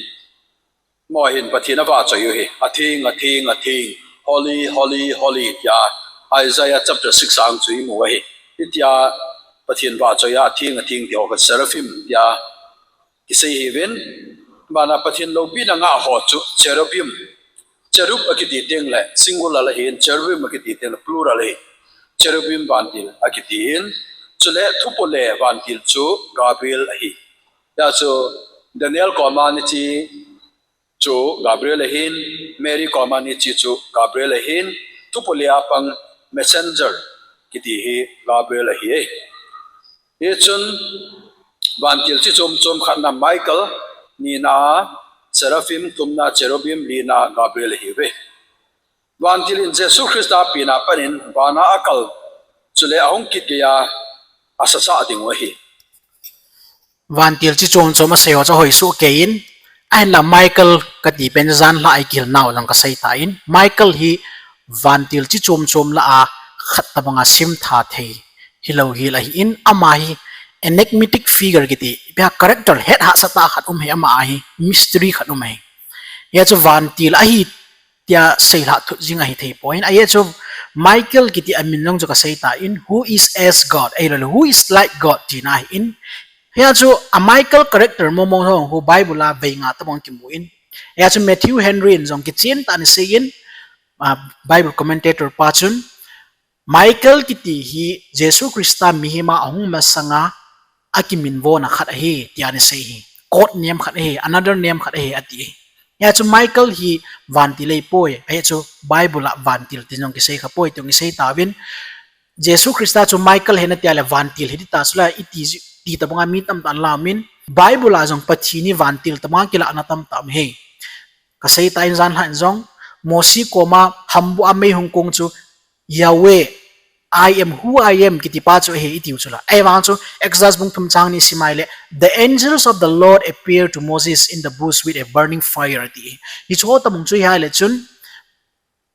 amaho hin Pathen avahchoi u ahi. Atheng, atheng, atheng, holy, holy, holy, tia Isaiah chapter six a chu imu u ahi. Hitia Pathen vahchoi a atheng, atheng ti ho kha seraphim tia kisei ahiuvin, abana Pathen loupina ngah ho chu cherubim, Cherub akiti teng le singular ahin, cherubim akiti teng le plural ahi. Cherubim vantil akiti in, chule thupole vantil chu Gabriel ahi. Hia chu Daniel koma ni chi chu Gabriel ahin, Mary koma ni chi chu Gabriel ahin, thupole a pang messenger kiti hi Gabriel ahi e. Hichun vantil chi chom chom khatna Michael, nina Seraphim, thumna Cherubim, lina Gabriel ahi ve. Vantil in Jesu Christa pina panin vana akal, chule ahung kit geiya asasa ding u ahi. Vantil chi chom chom asei ho chu ahoi soh kei in, ahinla Michael kati pen jan lha a ikihil nau jong kasei tan, Michael hi vantil chi chom chom lah a khat tabanga simtha thei hilou hel ahin, ama hi enigmatic figure kiti, ipi ham character het hahsa tah khat um ahi, ama a hi mystery khat um ahi. Hia chu vantil ahi tia seilhah thut jing ahi thei poi. Ahia chu Michael kiti amin jong chu kasei tan, who is as God, ahilou le who is like God tina ahin. Hia chu a Michael character mong mong ho khu Bible a vei nga tabang kimun. Hia chu Matthew Henry in jong kichen tah in asei in, ah, Bible commentator pa chun, Michael kiti hi Jesu Christa mihem a ahung masanga akiminvona khat ahi, tia ana sei hi. Code name khat ahi, another name khat ahi, ati hi. Hia chu Michael hi vantil ahipoi, ahia chu Bible a vantil tin jong kisei khapoi, tin jong kisei tauvin. Jesu Christa chu Michael ahi natia le vantil hiti ta chula iti, ti tabanga mi tamtah ana la umin. Bible a jong Pathen hi vantil tabanga kilahna tamtah um ahi. Kasei tan jan lha in jong, Mosi koma hambuh a mei hung kong chu, Yahweh, I am who I am, kiti pa chu ahi itiu chula. Ahivang chu, Exodus bung thum chang ni sim a ahile, the angels of the Lord appeared to Moses in the bush with a burning fire, ati. Hiche ho tabang chu hi ahile chun,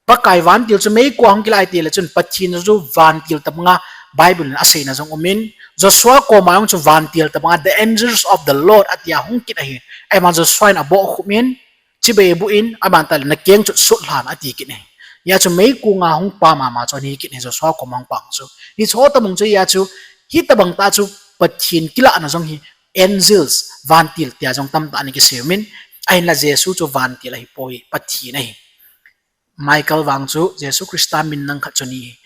Pakai vantil chu meikong a hung kilah e tile chun, Pathen chu vantil tabanga Bible in aseina jong umin, Joshua koma jong chu vantil tabanga, the angels of the Lord, atia hung kit ahi. Ahivang Joshua in abohkhup in, chibai aboh in, aban tah le nakeng chu sutlhan ati kit ahi. Hia chu meikong a hung pa mama chu ahi kit ahi, Joshua koma hung pa chu. Hiche ho tabang chu hia chu, hitabang tah chu Pathen kilahna jong hi angels, vantil tia jong tamtah ana kisei umin, ahinla Jesu chu vantil ahipoi, Pathen ahi. Michael vang chu Jesu Christa min nang khat chu ahi.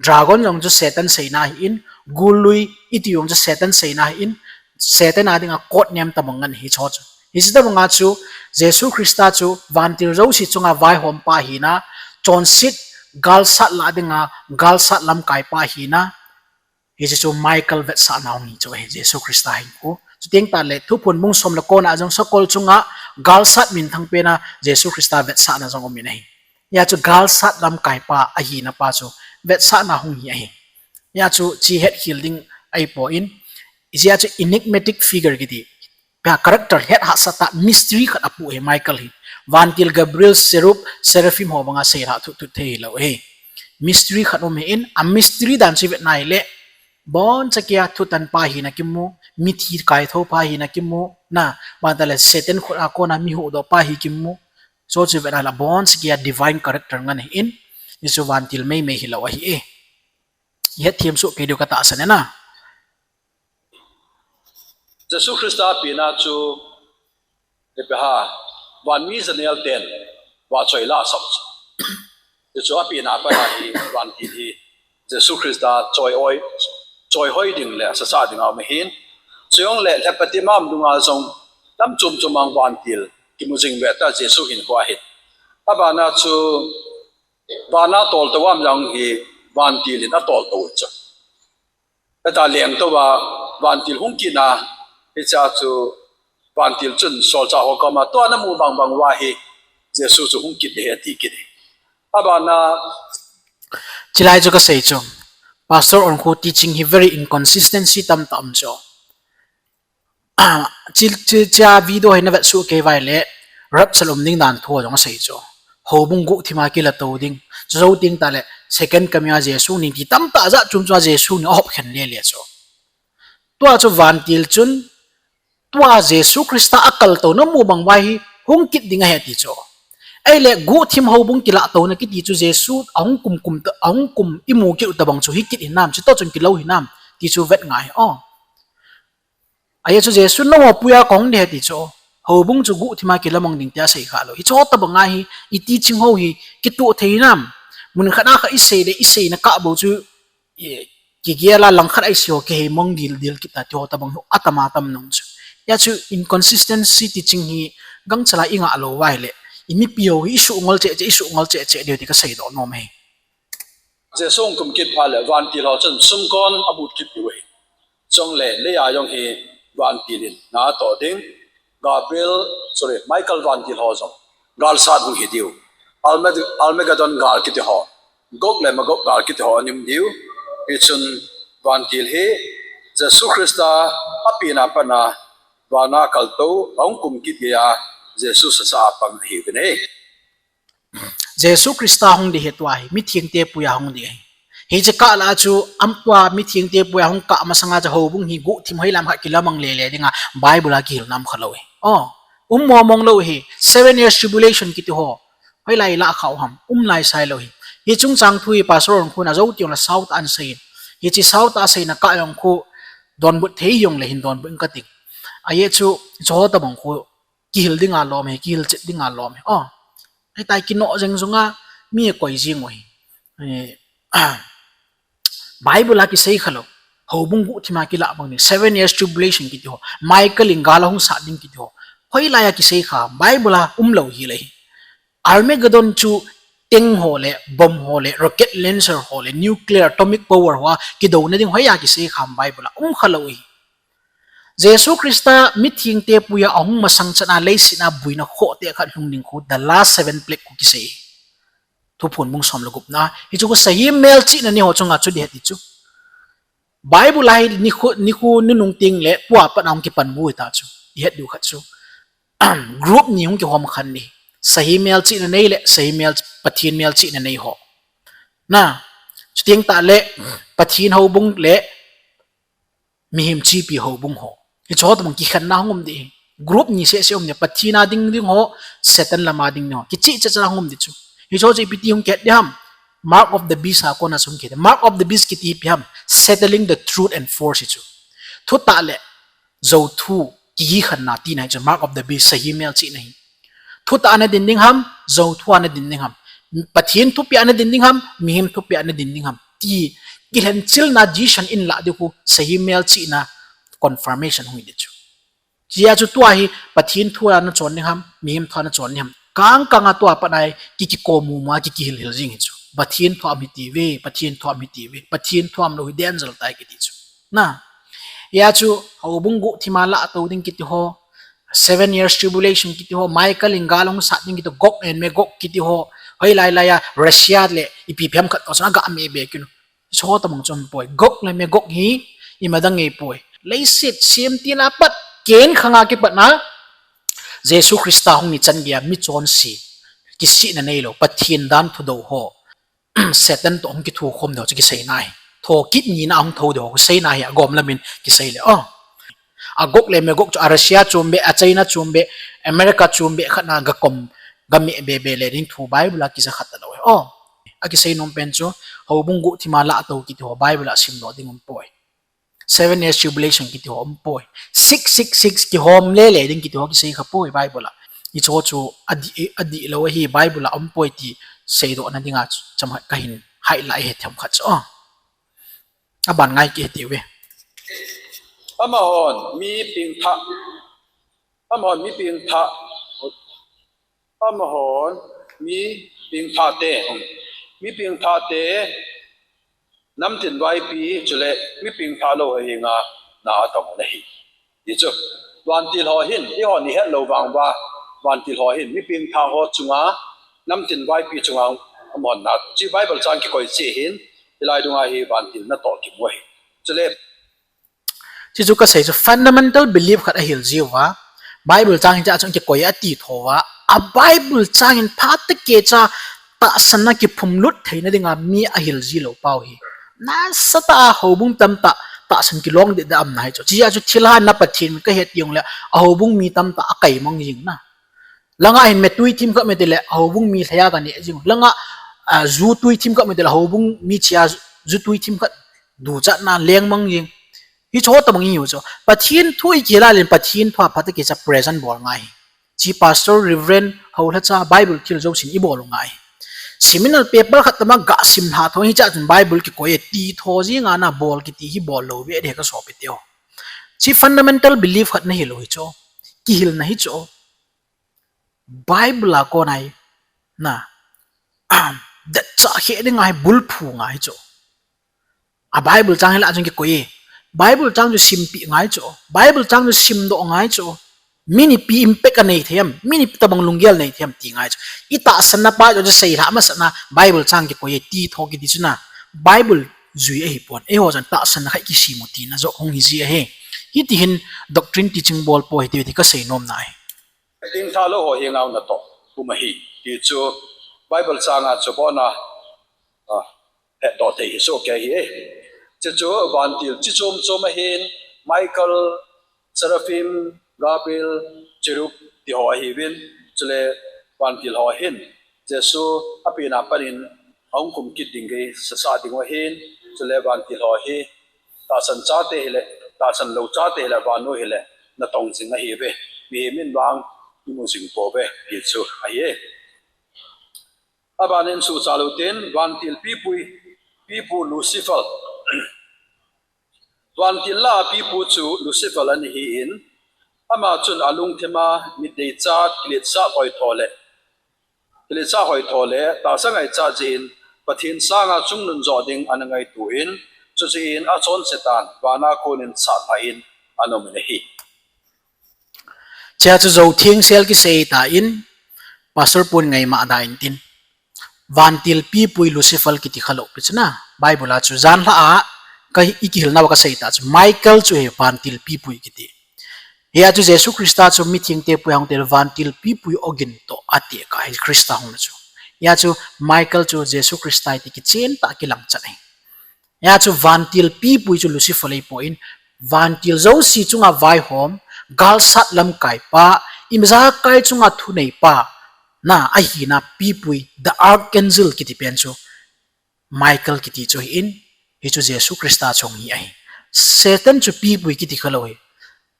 Dragon jong chu Satan seina ahin, gullui iti jong chu Satan seina ahin, Satan a dinga code name tabang ngen ahi chu chu. Hiche tabanga chu Jesu Christa chu vantil jouse chunga vaihom pa ahina, chonset galsat lah dinga galsat lamkai pa ahina, hiche chu Michael vetsahna hung hi chu ahi Jesu Christa hin khu. Chuteng tah le Thuphon bung som le kona jong sakol chunga galsat minthang pena Jesu Christa vetsahna jong umin ahi. Hia chu galsat lamkai pa ahina pa chu vetsahna hung hi ahi. Hia chu hiche hetkhel ding ahipoi. Hiche chu enigmatic figure kiti, character het hahsa tah, mystery khat apu ahi Michael hi. Vantil Gabriel, Cherub, Seraphim ho banga seilhah thut thut thei hilou ahi. Mystery khat um ahin, a mystery dan chu ivet na ahile, boncha keiya thutan pa ahina kimu, mithi kaithou pa ahina kimu, na, aban tah le Satan khut a kona mi huhdoh pa ahi kimu. Chu chu ivet na ahile boncha keiya divine character ngen ahin, hichu vantil meimei hilou ahi e. Ihet them soh kei diu katahsan e na. Jesu Christa pina chu, ipi ham, vanmi janel ten vahchoi la asah chu. Hichu apina pat a hi vantil hi Jesu Christa choi-oi, choihoi ding le asasa ding a um ahin. Chujongle lhepatim a um dunga jong lam chom chom a vantil kimu jing ve ta Jesu hinkho a hin. Abana chu vana toltou a um jong hi vantil in atoltou chu. Heta lengtou a vantil hung kitna, hichea chu vantil chun solchah ho koma tua namu bang bang uva hi Jesu chu hung kit ding ahi ati kit e. Abana, chulai chu kasei chu, Pastor Onkho teaching hi very inconsistency tamtah um chu. Chi, chi, hichea video hi navet soh kei uva ahile, rapture um ding dan thu jong asei chu. Houbung guhthim a kilatou ding. Chujou teng tah le, second coming a Jesu hung ding ti tamtah jat chom chom a Jesu hung ding ahop khen lele chu. Tua chu vantil chun, tua Jesu Christa akaltou namu bang uva hi hung kit ding ahi ati chu. Ahile guhthim houbung kilahtouna kiti chu Jesu ahung kum kum ta, ahung kum imu kit u tabang chu hi kit hinam, chutoh chun kilou hinam, ti chu vet ngai o. Ahia chu Jesu nangho puia kahung ding ahi ti chu. Houbung chu guhthima kilamang ding tia sei kha lou. Hiche ho tobang a hi, i teaching ho hi, kitoh thei nam. Mun khat a kha i sei le, i seina kah bou chu, i, kigel a lang khat a i sei ho, kihei mong dildil kit ta ti ho tobang hi, atam atam nung chu. Hia chu inconsistency teaching hi, gangchal a i ngah lou uva ahile, i mipi ho hi, i suh ngol cheh cheh, i suh ngol cheh cheh diu ti ka seidoh nom ahi. Jesu hung kum kit phat le vantil ho chun sumkon a but kit diu ahi. Chule lei a jong hi vantil in na atoh ding. Gabriel, sorry, Michael vantil ho jong gal sat hung hi diu. Armag-, Armageddon gal kiti ho, Gog le Magog gal kiti ho ana um diu. Hichun vantil hi Jesu Christa a pen a pat a van a kaltou, ahung kum kit geiya Jesu sasa a pang ahiuvin ahi. Jesu Christa hung ding hi tua hi, mithengte puia hung ding ahi. Hiche kah lah a chu, am tua mithengte puia hung kah masang a chu houbung hi guhthim hoilam khat kilamang lele dinga, Bible a kihilna um kha lou ahi. Oh, um mong mong lou ahi, seven years tribulation kiti ho. Hoilai lah a kha u ham, um lai sai lou ahi. Hiche chungchang thu hi Pastor Ronkhun a jou teng le sao tah a ana sei in. Hiche sao tah a seina kah jong khu, donbut thei jong le hin donbut inge kati. Ajeh chu, hiche ho tobang khu, kihil dinga lom ahi, kihil chet dinga lom ahi. Oh, hitia kinoh jeng jonga, mi akoi jing u ahi. Eh, Bible a kisei kha lou. Houbung guhthima kilamang ding, seven years tribulation kiti ho, Michael in gal ahung sat ding kiti ho, hoilai a kisei kha, Bible a um lou hile hi. Armageddon chu tank ho le, bomb ho le, rocket launcher ho le, nuclear, atomic power ho a kidouna ding hoiya kisei kha ham, Bible a um kha lou ahi. Jesu Christa mithengte puia ahung masang chan a leiset a buina khoh tah khat hung ding khu, the last seven plague khu kisei. Thuphon bung som le gupna. Hichu khu sahi melchihna ni ho chunga chu ding ahi ti chu. Bible a hi nikho, nikho nunung teng le tua pat a hung kipan u ahi ta chu. I het diu khat chu, group ni hung kihom khan ding. Sahi melchihna nei le, sahi mel, Pathen melchihna nei ho. Na, chuteng tah le, Pathen houbung le, mihem chepi houbung ho. Hiche ho tobang kikhenna hung um ding ahi. Group ni seh seh um ding, Pathen a ding ding ho, Satan lam a ding ding ho. Kicheh cheh cheh a hung um ding chu. Hiche ho chu ipi ti hung kihet ding ham. Mark of the beast a kona chu hung kihet ding. Mark of the beast kiti ipi ham. Settling the truth and force hi chu. Thutah le jouthu kikhenna tina hi chu mark of the beast, sahi melchihna hi. Thutah a na din ding ham, jouthu a na din ding ham. Pathen thupeh a na din ding ham, mihem thupeh a na din ding ham. Ti, kilhenchilna decision ilah diu khu, sahi melchihna confirmation hung hi ding chu. Hijeh a chu tua hi, Pathen thu a na chon ding ham, mihem thu a na chon ding ham. Kang kang a tua pat a hi, ki, kiko mu mu a, ki, kihil hil jing hi chu. Pathen thu ham hiti ve, Pathen thu ham hiti ve, Pathen thu ham lou hi danger tai kiti chu. Na. Hijeh a chu, houbung guhthima lah a tou ding kiti ho, seven years tribulation kiti ho, Michael in gal ahung sat ding kiti ho, Gog and Magog kiti ho, hoilai lai a, Russia le, ipi ipi ham khat toh chun aga meh be kit u. Hiche ho tobang chu um poi. Gog le Magog hi, ima dang ahi poi. Leiset semtil a pat, Cain khang a kipat na, Jesu Christa hung ni chan geiya, mi chonse, kisihna neilou, Pathen dan thudou ho. Satan toh hung kithukhom ding ho chu kiseina ahi. Thokit nina hung thou ding ho kiseina ahi, agom lam in kisei le. Oh. A Gog le Magog chu a Russia chom be, a China chom be, America chom be khat na ga kom, ga meh be be le ding thu Bible a kija kha talou ahi. Oh. Akisei nom pen chu, houbung guhthima lah a tou kiti ho Bible a simdoh ding um poi. Seven years tribulation kiti ho um poi. Six six six kihom le le ding kiti ho kisei kha poi Bible a. Hiche ho chu adih, adih lou ahi, Bible a um poi ti seidohna dinga chu chomkhat kahin highlight ahi themkhat chu. Oh. Aban ngai kit hitiu ve. Amahon mi pengthah, amahon mi pengthah, amahon mi pengthahte, mi pengthahte, namtin vaipi chule mi pengthah lou ho henga na atong u ahi. Ti chu, vantil ho hin, eihon ihet lou vang uva, vantil ho hin, mi pengthah ho chunga, namtin vaipi chunga, amahon na, hiche Bible chang kikoi cheh hin, hilai dunga hi vantil natoh kimu ahi. Chule, hiche chu kasei chu fundamental belief khat ahil jiuva, Bible chang hichea chun kikoi ati thouva, a Bible chang in phat tah kicha tahsanna kiphumlut theina dinga mi ahil jilou pau hi. Nasatah a houbung tamtah tahsan kilong deh deh aum na hi chu. Hichea chu thilha na Pathen kahet jongle, a houbung mi tamtah akai mang jing na. Langa hin me tui thim khat me tile, a houbung mi lhaiya kaneh jing. Langa, a, ju tui thim khat me tile, a houbung mi chea ju tui thim khat duchatna leng mang jing. Hicho tobang ihiu chu. Pathen thu ikihil a leh Pathen thu a phat a kicha present bol ngai. Chi pastor, reverend, houlhacha, Bible thil jousen ibol u ngai. Seminal paper khat tobang gasim lha tho hicha chun Bible kikoi e ti tho jing a na bol kiti hi bol lou ve de ka sopi teu. Chi fundamental belief khat nahi lou hicho. Kihilna hicho. Bible a kon ahi. Na. Detcha khe ding ahi bulphu ngai hicho. A Bible chang hila chun kikoi e. Bible chang chu simpi ngai chu. Bible chang chu simdoh ngai chu. Min ipi impact anei thei em, min ipi tobang lunggel nei thei em ti ngai chu. Itahsanna pa chu seilha masatna Bible chang kikoi e ti tho kiti chu na. Bible jui ahipon. Eiho chan tahsanna khat kisim u tina joh hung hi ji ahi. Hiti hin doctrine teaching bol po hiti ti kasei nomna ahi. Ding tha lou ho hi ngauna toh um ahi. Ti chu Bible chang a chu bona. Ah, hetdoh thei hi soh kei hi e. Chuchu vantil chi chom chom ahin, Michael, Seraphim, Gabriel, Cherub ti ho ahiuvin, chule vantil ho hin Jesu apenna panin ahung khum kit ding gei sasa ding u ahin, chule vantil ho hi tahsan chate hile, tahsan lou chate hile, vannoi hile natong jing ahiuve. Mihem in vang imu jing pouve, ti chu ahi e. Abanin suhchat lou tin, vantil pipui, pipu Lucifer. Vantil lah a pipu chu Lucifer ana hin, ama chun alungthim a mit deicha, kiletsah hoitho le, kiletsah hoitho le tahsa ngaichat jeh in Pathen sanga chungnung joh ding ana ngaito in, chujeh in achonse tan, vana konin satlhah in ana um in ahi. Chea chu Jou Thengsel kisei tan, Pastor pun ngaima da intin. Vantil pipui Lucifer kiti khalou pi chu na. Bible a chu janhi a, ka ikihilnau a kasei ta chu Michael chu hi vantil pipui kiti. Hia chu Jesu Christa chu mithengte pui hung tel vantil pipui ogin toh ati ka hi Christa hung chu. Hia chu Michael chu Jesu Christa ti kichen tah kilang chan ahi. Hia chu vantil pipui chu Lucifer lei poi in, vantil jouse chunga vaihom, galsat lamkai pa, imacha kai chunga thunei pa, na ahina pipui, the archangel kiti pen chu, Michael kiti chu hi in, hi chu Jesu Christa chung hi ahi. Satan chu pipui kiti khalou hi.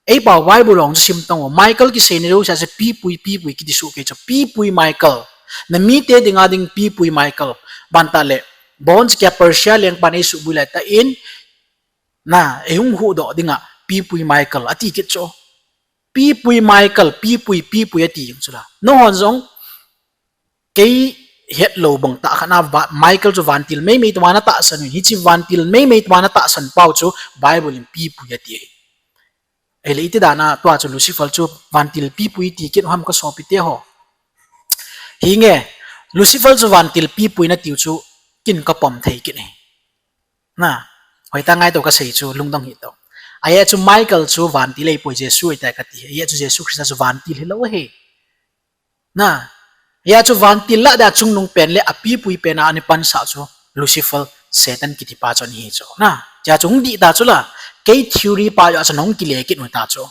Ei pau Bible hung chu sim tang u. Michael kisei ni lo sa se pipui, pipui kiti su ke chu. Pipui Michael. Na mite dinga ding pipui Michael. Ban ta le. Bon kia Persia lengpan ei subui lai ta in. Na, ei hung huhdoh dinga pipui Michael. Ati kit chu. Pipui Michael, pipui, pipui ati jong chu la. No hon jong. Kei hetlou bang tah khat na va-, Michael chu vantil meimei tuma na tahsan u, hichi vantil meimei tuma na tahsan pau chu Bible in pipui ati ahi. Ahile iti dan a tua chu Lucifer chu vantil pipui ti kit u ham ka sopi te ho. Hinge, Lucifer chu vantil pipui na tiu chu kin ka pom thei kit ahi. Na, hoitah ngai to kasei chu lungdong hih to. Ahia chu Michael chu vantil ahipoi Jesu ahitai kati. Ahia chu Jesu Christa chu vantil hilou ahi. Na, hia chu vantil lah dia chungnung pen le apipui pen a ana pansah chu Lucifer, Satan kiti pa chu ahi chu. Na, hia chu hung dih ta chu la, kei theory pa jong chu hung kile kit u ta chu.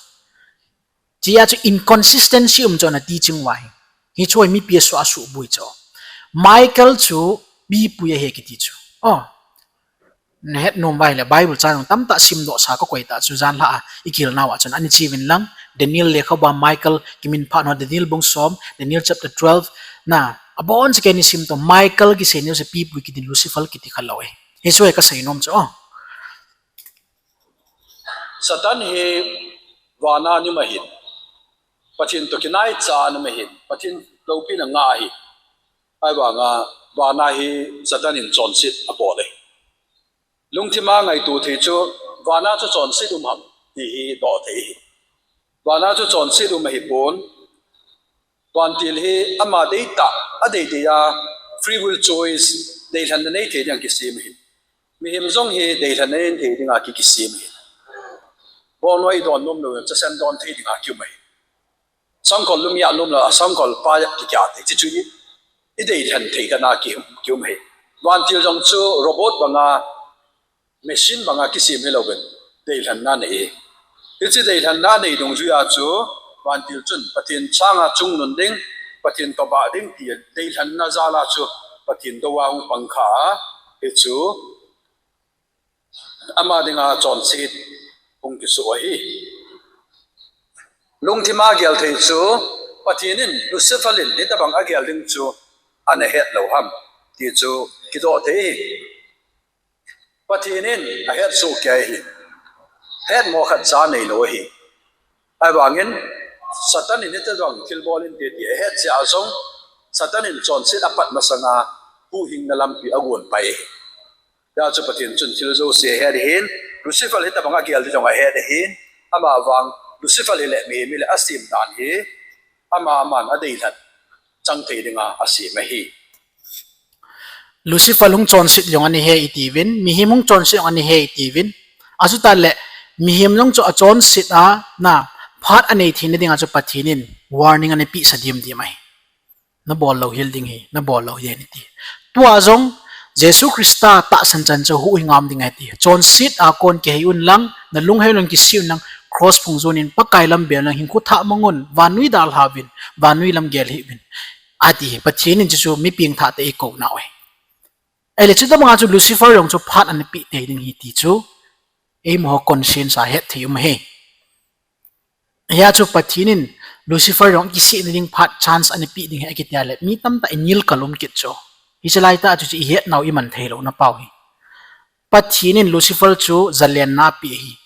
Hia chu inconsistency um chu ana teaching u ahi. Hichu hi mipi a suh a subui chu. Michael chu pipui ahi kiti chu. Oh. Na het nom uva ahile Bible chang tamtah simdoh sa ka koi ta chu janhi a ikihilnau a chun ana chi uvin lang Daniel lekhabu a Michael kiminphah nau Daniel bung som, Daniel chapter twelve, na abon cheh kei ni sim to Michael kisei ni se pipui kiti Lucifer kiti khalou e. Hichu hi kasei nom chu. Oh. Satan hi vana um ahin. Pathen toh kinaicha um ahin. Pathen loupina ngah ahi. Ahivanga vana hi Satan in chonset abol e. Lungthim a ngaito thei chu vana chu chonset um ham ti hi doh thei ahi. Vana chu chonset um ahipon. Vantil hi ama deitah, adeidei a free will choice, deilhenna nei thei dinga kisem ahi. Mihem jong hi deilhenna nei thei dinga ki, kisem ahi. Bawngnaw idon nom lou, chasen don thei dinga kium ahi. Sangkhol lum iah nom lou, sangkhol pa iah kikiah thei, chuchu i, ideilhen thei dinga ki, kium ahi. Vantil jong chu robot banga, machine banga kisem hilouvin, deilhenna nei e. Hiche deilhenna nei dungjuia chu, vantil chun Pathen sanga chungnun ding, Pathen toh bah ding ti deilhenna jala chu, Pathen doua hung pang kha a, hichu ama dinga chonset hung kisu ahi. Lungthima gel thei chu, Pathen in Lucifer in hitabang agel ding chu ana het lou ham ti chu kidoh thei hi. Pathen in ahet soh kei hi. Hetmo khat cha nei lou ahi. Ahivangin Satan in hitabang thilbol inte ti ahet jeh a jong Satan in chonset apat masanga huhhingna lampi agon pai ahi. Hijeh chun Pathen chun thil jouse ahet ahin, Lucifer hitabang agel ding jong ahet ahin, ama vang Lucifer hi le mihem hi le asem dan hi, ama aman adeilhen chang thei dinga asem ahi. Lucifer hung chonset jong ana hi itiuvin, mihem hung chonset jong ana hi itiuvin. Achuti le, mihem jong chu achonset a, na, phat anei theina dinga chu Pathen in warning ana pehsa dimdim ahi. Nabol lou hel ding ahi, nabol lou hel ding ahi ti. Tua jong, Jesu Christa tahsan chan chu huhhing ngam ding ahi ti. Chonset a kon kihei un lang, nalung hei un lang kisih un lang, cross phung jon in, Pakai lam bel un lang, hinkho thah mang un, vannoi dalha uvin, vannoi lam gel hih uvin. Ati hi, Pathen in chu chu mi pengthah te eikou nau ahi. Ahile chutabanga chu Lucifer jong chu phat ana peh thei ding ahi ti chu, eimaho conscience a het thei um ahi. Hijeh chun Pathen in Lucifer jong kisihna ding phat chance ana peh ding ahi akiti a le, mi tamtah in ngil kal um kit chu. Hiche laitah chu chu ihet nau iman thei louna pau ahi. Pathen in Lucifer chu jalenna apeh ahi.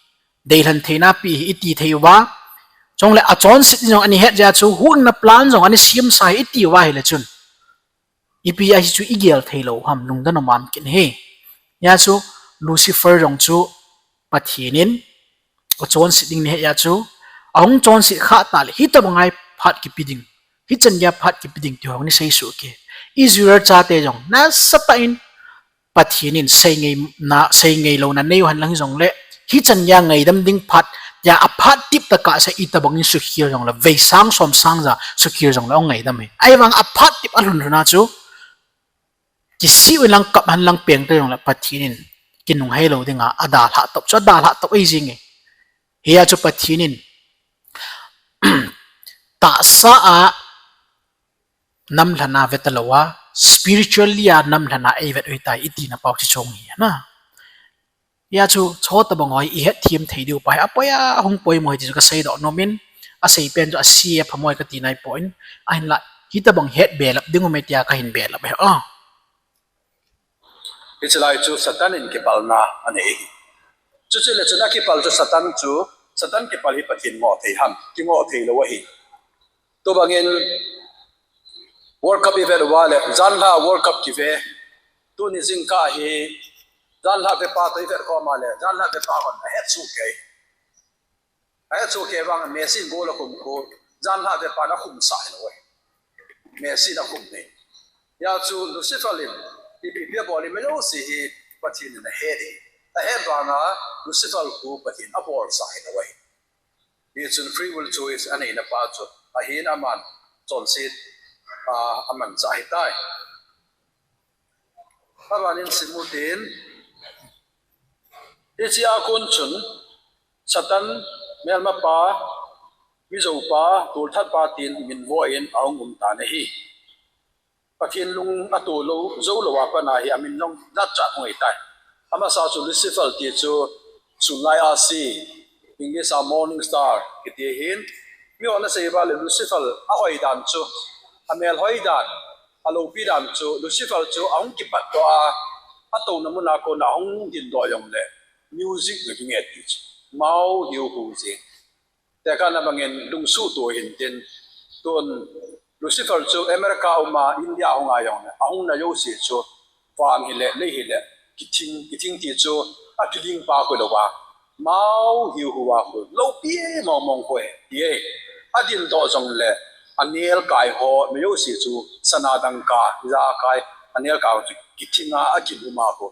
Deilhen theina apeh ahi, iti thei uva. Chule achonset jong ana het jeh a chu, huhhingna plan jong ana semsa ahi, iti uva ahile chun. Ipi ahi chu igel thei lou ham, lungdon um kit ahi. Hijeh chun Lucifer jong chu Pathen in achonset ding ana het jeh a chu, ahung chonset khah tah le, hitabang a phat kipe ding, hichan geiya phat kipe ding ti ho ana seisoh kei. Israel chate jong nasatah in Pathen in sei ngei na, sei ngei louna nei u hen lang hijongle, hichan geiya ngaidam ding phat, tia aphat tep tah a se, itabang in sukhel jongle, veisang somsang ja sukhel jongle, ahung ngaidam ahi. Ahivang aphat tep alhun lhun a chu, kisih un lang kap hen lang peng tah jongle, Pathen in kinunghei lou dinga adalhah top chu, adalhah top ahi jing ahi. Hijeh chun Pathen in tahsa a namlhen a vet talou a, spiritually a namlhen a eivet u ahitai, itina pau chu chu ahi na. Hijeh chun, chutabang ho hi ihet them thei diu pa hi, apoi a hung poimo ahi ti chu kasei doh nom in, asei pen chu ase a phamo ahi kati naipon, ahinla, hitabang het belap ding um e tia kahin belap ahi. Ah. Hiche lai chu Satan in kipalna anei ahi. Chuche le chun akipal chu Satan chu, Satan kipal hi Pathen ngoh thei ham, kingoh thei lou ahi. Tubangin World Cup ivet uva le, janhi a World Cup kive. Tuni jingkah hi, janhi a vepa toh ivet khom a le, janhi a vepa hon ahet soh kei. Ahet soh kei vang Messi in goal akhum khu, janhi a vepan akhum sah hilou ahi. Messi in akhum ahi. Hijeh chun Lucifer in, ipi ipi abol hi mi jouse hi Pathen in ahet ahi. Ahet vanga Lucifer khu Pathen in abol sah hilou ahi. Hichun free will choice aneina pa chu, ahin aman chonset, ah, amanchah ahitai. Abanin simmu tin, hiche a kon chun Satan, melmapa, mijoupa, tolthatpa tin min vo in ahung um tan ahi. Pathen lung ato lou, jou lou a pat a hi amin jong jat jat hung ahitai. Amasa chu Lucifer ti chu sunlai ahsi, English a morning star kiti ahin. Mihon asei uva le Lucifer ahoi dan chu, amelhoi dan, aloupi dan chu, Lucifer chu ahung kipat doh a, atouna mun a kona ahung dindoh jongle, music na kinge ti chu, mao hiu hu jing. Tekahna bangin lungsuhto hintin, tun Lucifer chu America a um a, India a hung a jongle, ahungna jouse chu, van hile, lei hile, kithing, kithing ti chu, akiling pa khu louva, mao hiu hu a khu, loupi mong mong khu ahi, ti e. Adindoh jongle, anelkai ho, mi jouse chu, sana dangka, ijakai, anelkai ho chu, kithinga, akin um a khu,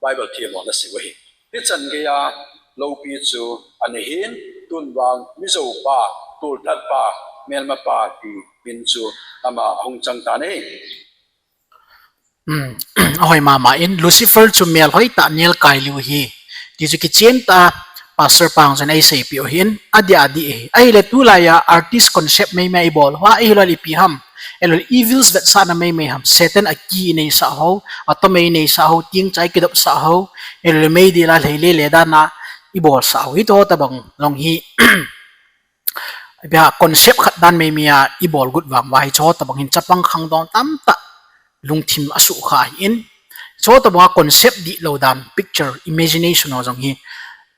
Bible themhon asei u ahi. Hichan geiya loupi chu ana hin, tun vang mijoupa, tolthatpa, melmapa ti min chu ama ahung chang tan ahi. Hmm, ahoi mama in, Lucifer chu melhoi tah nelkai lou ahi. Ti chu kichen tah a Pastor Pang chun eiseipeh u ahin, adih adih ahi. Ahile tulai a artist concept meimei ibol uva, ahilou le ipi ham. Ahilou le evils vetsahna meimei ham. Satan a ki ineisah ho, atomei ineisah ho, tingchai kidopsah ho. Ahilou le meidil a lheile le dan a, ibolsah u hi, hicheho tobang jong hi, bia concept khat dan meimei a ibol got vang uva hicheho tobang hin chapang khangdong tamtah lungthim asukha ahin. Hicheho tobang a concept dihlou dan, picture, imagination ho jong hi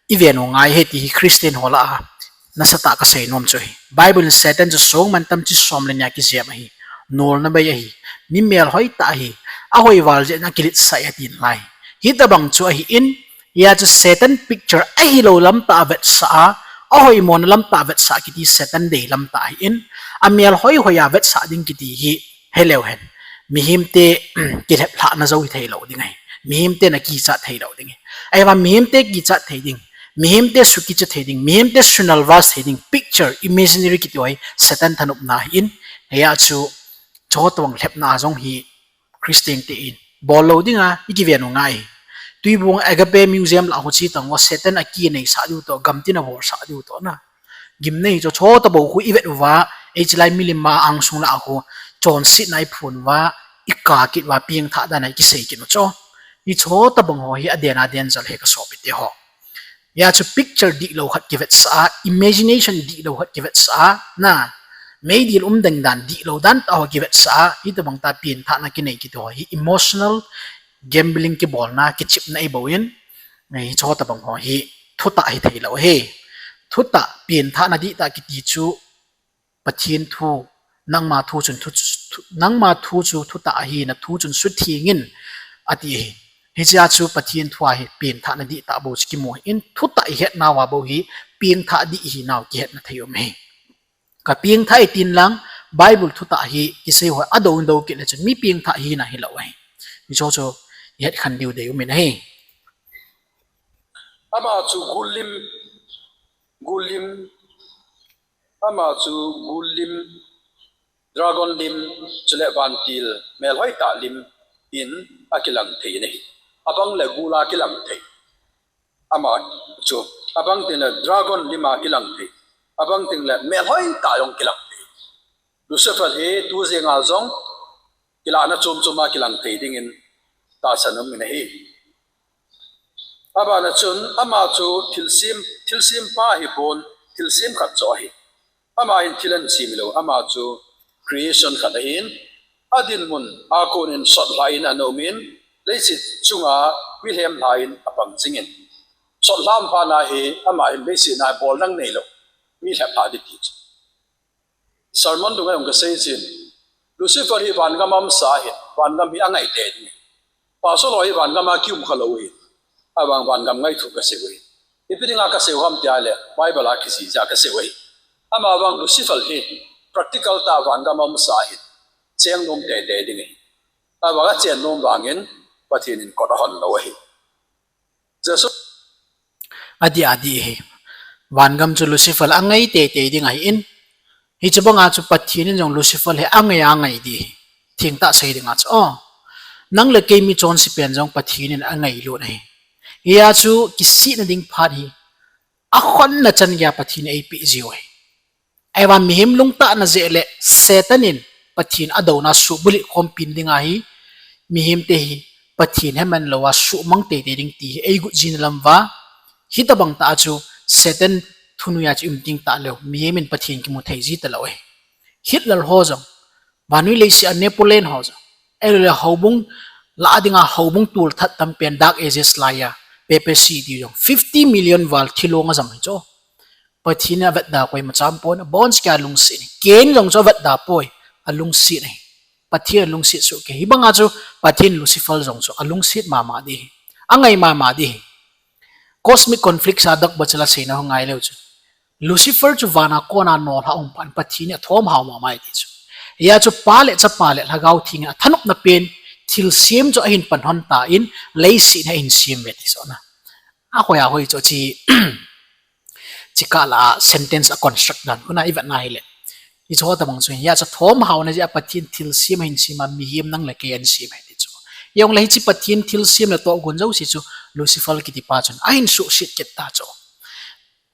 iven u ngai ahi ti hi Christian ho lah a nasatah a kasei nom chu ahi. Bible in Satan chu songmantam chi som le ni a kijep ahi. Nolna bei ahi. Mi melhoi tah ahi. Ahoi val jeh in akiletsah e atin lai. Hitobang chu ahin, hia chu Satan picture ahilou lam tah a vetsah a, ahoimo na lam tah a vetsah kiti Satan dei lam tah ahin, amelhoi hoi a vetsah ding kiti hi heleu hen. Mihemte kilheplhahna jou hi theilou ding ahi. Mihemte na kichat theilou ding ahi. Ahivang mihemte kichat thei ding, mihemte sukicha thei ding, mihemte su nervous thei ding picture, imaginary kiti ho hi Satan thanopna ahin, hia chu hicheho tobang lhepna jong hi Christian te in bollou dinga ikiven u ngai. Tuibong Agape Museum lah a ho che tang uva Satan akineisah diu toh, gamtin abolsah diu toh na. Gimnei chu hicheho tobang khu ivet uva, hichelai milim a angsung lah a khu chonsetna iphon uva, ikah kit uva, pengthah dan a ikisei kit u chu. Hicheho tobang ho hi aden aden jal ahi kasopite ho. Hia chu picture dihlou khat kivetsah a, imagination dihlou khat kivetsah a, na, meidil umdeng dan dihlou dan tah ho kivetsah a, hitobang tah a pengthahna kinei kiti ho hi emotional gambling kibolna, kichepna ahi bouvin, hicheho tobang ho hi thutah ahi theilou ahi. Thutah, pengthahna dihtah kiti chu Pathen thu, nangma thu chun thu, thu, nangma thu chu thutah ahi, na thu chun suthengin ati ahi. Hichea chu Pathen thu a hi pengthahna dihtah bou chu kimu ahin, thutah ihetnauva bou hi pengthah dih ihinau kihetna thei um ahi. Kapengthah e tin lang, Bible thutah hi kisei ho adou dou kit le chun mi pengthah hina hilou ahi. Hicheho chu ihet khen diu dei um in ahi. Ama chu gul lim, gul lim, ama chu gul lim, dragon lim, chule vantil melhoi tah lim in akilang thei in ahi. Abang le gul a kilang thei. Ama chu, abang teng le dragon lim a kilang thei. Abang teng le melhoi tah jong kilang thei. Lucifer hi tu jenga jong kilahna chom chom a kilang thei dingin tahsan um in ahi. Abana chun ama chu thilsem, thilsempa ahipon, thilsem khat joh ahi. Ama hin thil ahin sem hilou, ama chu creation khat ahin, adinmun a konin sotlhah in ana um in, leiset chunga mi lhemlhah in apang jingin, sotlhah phat na hi ama hin leiset na bol dang neilou, mi lheplhah ding ti chu. Sermon dunga jong kasei jin, Lucifer hi vangam a umsa ahin, vangam hi angai tei ding ahi. Pastor ho hi vangam a kium khalou ahi. Ahivang vangam ngaito kasei u ahi. Ipi dinga kasei u ham tia le, Bible a kijih jeh a kasei u ahi. Ama vang Lucifer hi practical tah a vangam a umsa ahin, cheng nom tei tei ding ahi. Ahivang achen nom vangin Pathen in kot ahon lou ahi. Jesu adih adih ahi. Vangam chu Lucifer angai tei tei ding ahin, hiche banga chu Pathen in jong Lucifer hi angai angai ding ahi. Thengtah sei dinga chu, o, nang le kei mi chonse pen jong Pathen in angailut ahi. Hia chu kisihna ding phat hi akhonna chan geiya Pathen in eipeh jiu ahi. Ahivang mihem lungtahna jeh le Satan in Pathen adouna suhbulhit khompi dinga hi, mihemte hi Pathen heman louva suhmang tei tei ding ti hi eigot jina lam uva, hitobang tah a chu Satan thunoiya chu ium teng tahleu mihem in Pathen kimu thei ji talou ahi. Hitler ho jong, vannoi leiset a Napoleon ho jong, ahiloule houbung lah dinga houbung tolthat tampen Dark Ages laiya, papacy ti jong fifty million val thilong ajam hi chu. Pathen in avetda koima champon, abonchauva alungset ahi. Cain jong chu avetda poi, alungset ahi. Pathen alungset soh kei. Hibanga chu Pathen Lucifer jong chu alungset mama ding ahi. Angai mama ding ahi. Cosmic conflicts a Doug Batchelor seina ho ngai leu chun, Lucifer chu vana kona nolhah hung phat in Pathen in athomhao mama e ti chu. Hia chu Pa le Chapa le Lhagao Theng in athanopna pen thilsem chu ahin pan lhon tan, leiset hi ahin sem uve ti chu na. Ahoi ahoi chu chi, chikah lah a sentence a construct dan khu na ivet na hile, hicheho tobang chu hia chu thomhaona jeh a Pathen thilsem ahin sem a, mihem nang le kei ahin sem ahi ti chu. Hijongle hiche Pathen thilsem le tohgon jouse chu Lucifer kitipa chun ahin suhset kit ta chu.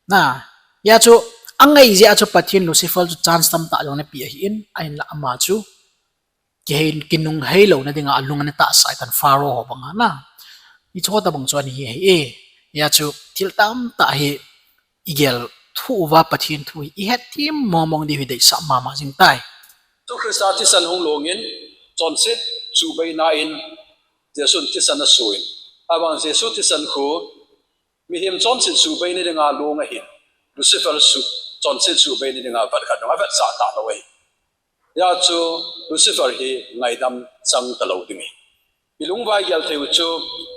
Na, hia chu angai jeh a chu Pathen Lucifer chu chance tamtah jong anapeh ahin, ahinla ama chu kihei, kinunghei louna dinga alung ana tahsan tan Pharaoh ho banga na. Hicheho tobang chu ana hi ahi e. Hia chu thil tamtah hi igel thu uva Pathen thu hi ihet thim mong mong diu hi deisah mama jing tai. Jesu Christa thisan hung longin chonset suhbeina in Jesun thisan asuh in, abang Jesu thisan khu mihem chonset suhbeina dinga long ahin, Lucifer suh, chonset suhbeina dinga vat khat dong avetsah talou ahi. Hia chu Lucifer hi ngaidam chang talou ding ahi. Ilungvai gel thei u chu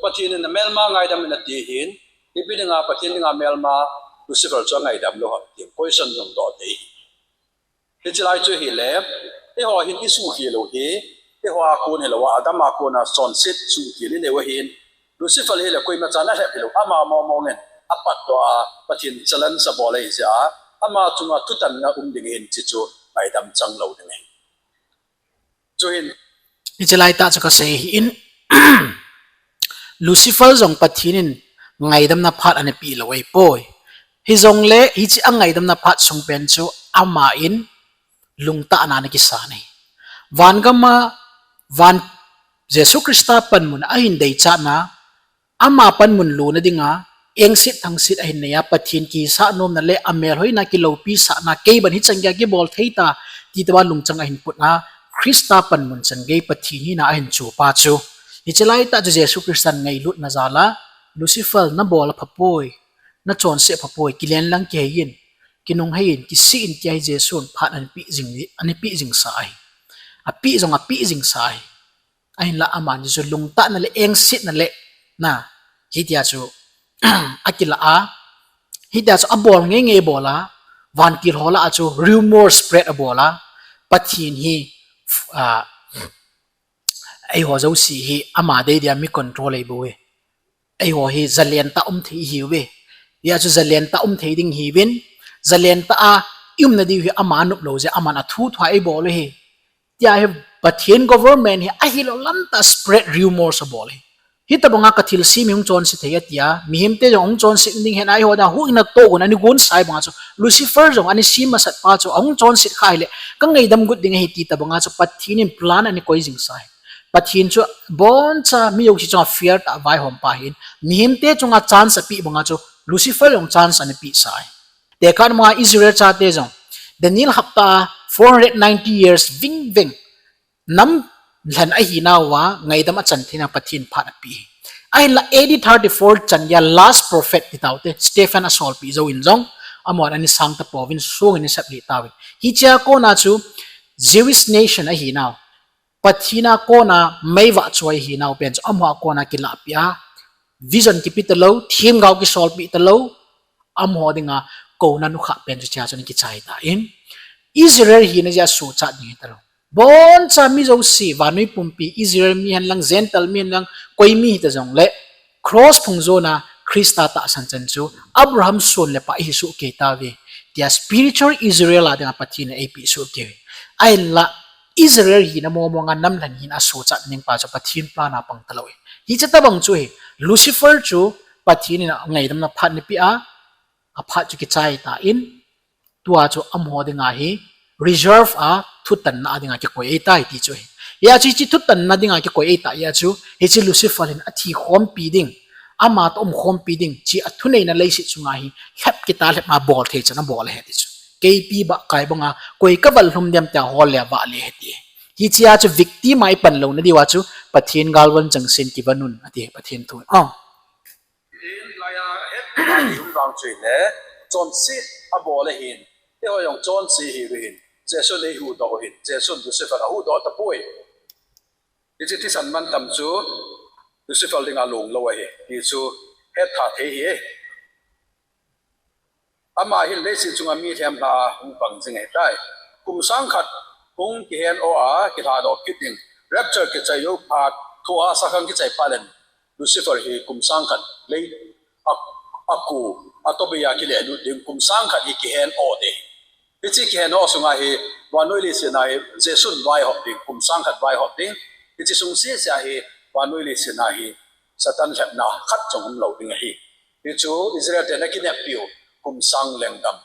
Pathen in amelma ngaidam in ati hin, ipi dinga Pathen dinga melma Lucifer chu angaidam lou ham ti question jong doh thei ahi. Hiche lai chu hile, eiho hin isuhkhel u hi, eiho a kon hilou a, Adam a kona chonset suhkhel inei u ahin, Lucifer hile koima chan alhep hilou, ama mong mong in apatdoh a, Pathen challenge abol ahi jeh a, ama chunga thutanna um ding ahin, hiche chu ngaidam chang lou ding ahi. Chuhin hiche lai tah chu kasei ahin, Lucifer jong Pathen in ngaidamna phat ana peh lou ahipoi. Hijongle hiche angaidamna phat sung pen chu ama in lungtahna ana kisan ahi. Van gam a, van Jesu Christa panmun ahin deichatna, ama panmun lona dinga, engset thangset ahin nei a, Pathen kihisah nomna le amelhoina kiloupi sahna, keiban hichan gei a kibol thei ta, ti tobang lungchang ahin putna, Christa panmun chan gei Pathen hina ahin chupa chu. Hiche lai tah chu Jesu Christan ngailutna jal a, Lucifer nabol aphapoi, nachonse aphapoi, kilen lang kihei in, kinunghei in, kisih in tia hi Jesun phat ana peh jing, ana peh jingsa ahi. Apeh jong apeh jingsa ahi. Ahinla amani chu lungtahna le engsetna le, na, hitia chu akilah a, hitia chu abol ngei ngei bol a, vantil ho lah a chu rumor spread abol a, Pathen hi, ah, eiho jouse hi ama dei dia mi control ahibouve. Eiho hi jalen tah um thei ihiuve. Hia chu jalen tah um thei ding ihiuvin, jalen tah a iumna diu hi ama anop lou jeh a aman athu thua eibol u ahi, tia hi Pathen government hi ahilou lam tah spread rumors abol ahi. Hitobanga kathilse mi hung chonse thei atia, mihemte jong hung chonse ding hen, eiho dinga huhhingna tohgon ana gonsa banga chu Lucifer jong ana sem masat pa chu ahung chonset kha hile, kangaidam got ding ahi ti tobanga chu Pathen in plan ana koi jingsa ahi. Pathen chu aboncha mi jouse chunga fair tah a vaihom pa ahin, mihemte chunga chance apeh banga chu Lucifer jong chance ana pehsa ahi. Tekah nama Israel chate jong Daniel hapta four hundred ninety years vingveng namlhen ahinauva ngaidam achan theina Pathen phat apeh ahi. Ahinla A D thirty-four chan geiya last prophet ti taute, Stephen asolpeh jouvin jong, amahon ana sang tapouvin song ana sep lih tauvin. Hichea kona chu Jewish nation ahinau, Pathen a kona meivah choi ahinau pen chu amaho a kona kilahpeh a, vision kipe talou, themgao kisolpeh talou, amaho dinga kouna nukhah pen chu hichea chu ana kichai tan, Israel hina jeh a sochat ding hitalou. Boncha mi jouse, vannoi pumpi, Israel mi henlang, Gentile mi henlang, koi mi hita jongle, cross phung jona Christa tahsan chan chu Abraham son le pah ihi sohkei tauve, tia spiritual Israel a dinga Pathen in eipeh sohkei uve. Ahinla Israel hina mong monga namlhen hina asochat ding pa chu Pathen plan a pang talou ahi. Hiche tobang chu hi, Lucifer chu Pathen in angaidamna phat ana peh a, aphat chu kichai tan, tua chu amaho dinga hi reserve a thutanna a dinga kikoi ahitai ti chu ahi. Hia chu hiche thutanna dinga kikoi ahitah jeh a chu, hiche Lucifer hin athi khompi ding, ama toh um khompi ding, hiche athuneina leiset chunga hi lhep kita lhep ma bol thei chan abol ahi ti chu. Keipi bahkai banga koi kaval lhum dem tia hol le avah le ahi ti. Hichea chu victim a ipan louna diuva chu Pathen galvan chengsen kivan un ati Pathen thun. Laiya het vang chu hile, chonset abol ahin, eiho jong chonse ihiuvin, Jesun eihuhdoh u ahin, Jesun Lucifer ahuhdoh tapoi. Hiche thisan mantam chu Lucifer dinga longlou ahi, ti chu hettha thei ahi. Ama hin leiset chunga mi lhem lha a hung pang jing ahitai. Kum sang khat hung kihen o a, kilhadoh kit ding. Rapture kichai jou phat, thoh a sakhang kichai phat leh, Lucifer hi kum sang khat lei a, aku, atobei a kilelut ding, kum sang khat hi kihen o ding. Hiche kihen o sunga hi, vannoi leiset a hi, Jesun vaihop ding, kum sang khat vaihop ding. Hiche sung sese a hi, vannoi leiset a hi, Satan lhepna khat jong umlou ding ahi. Hichu Israel te ana kineppiu, kum sang lenggam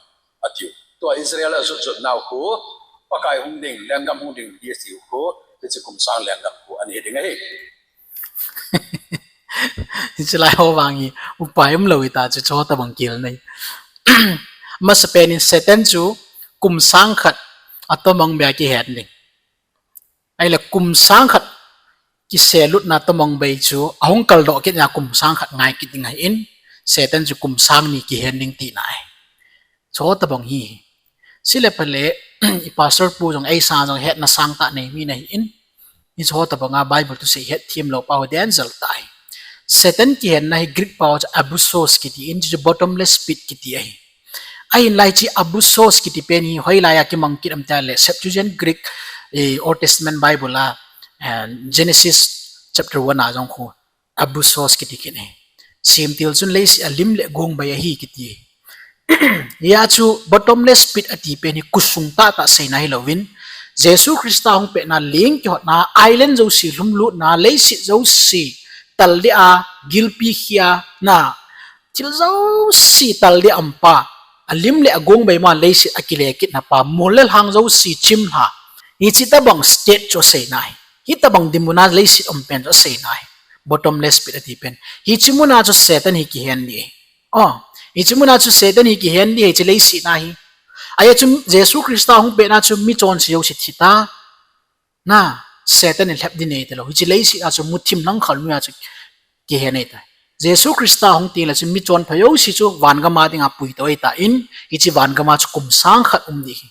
atiu. Tua Israel ajot jot nau khu, Pakai hung ding, lenggam hung ding, ti atiu khu, hiche kum sang lenggam khu ana hi ding ahi. Hiche lai ho vang hi upai umlou hita chu, chuho tobang kihilna hi. Masapen in Satan chu kum sang khat atomang bei a kihen ding. Ahile kum sang khat kiselutna tomang bei chu ahung kaldoh kit nia kum sang khat ngai kit ding ahin, Satan chu kum sang ni kihen ding tina ahi. Chuho tobang hi. Chule phat le, i pastor pu jong eisa jong hetna sangtah nei mi nahin, hicheho tobanga Bible thusei hetthem lou pa ho danger tah ahi. Satan kihenna hi Greek pao chu abyssos kiti in, chu bottomless pit kiti ahi. Ahinla hiche abyssos kiti pen hi hoilai a kimang kit ham tile, Septuagint Greek, eh, Old Testament Bible a, eh, Genesis chapter one a jong khu abyssos kiti kit ahi. Semtil chun leiset alim le agong bei ahi kiti. Hia chu bottomless pit ati pen hi khosung tahtah seina hilouvin, Jesu Christa hung petna, leng kihotna, island jouse lhumlutna, leiset jouse tal ding a gilpi khia na, thil jouse tal ding a um pa, alim le agong bei ma leiset akile kitna pa, mol le lhang jouse chimlha, hiche tobang state chu aseina ahi. Hitobang dinmun a leiset um pen chu aseina ahi. Bottomless pit ati pen. Hiche muna chu Satan hi kihen ding ahi. Oh, hiche muna chu Satan hi kihen ding ahi, hiche leiset a hi. Ahia chu Jesu Christa hung petna chu mi chonse jouse thi ta. Na, Satan in lhep ding nei talou. Hiche leiset a chu muthim lang khal noiya chu kihen ahitai. Jesu Christa hung tengle chu mi chonpha jouse chu vangam a dinga puitou ahitan, hiche vangam a chu kum sang khat um ding ahi.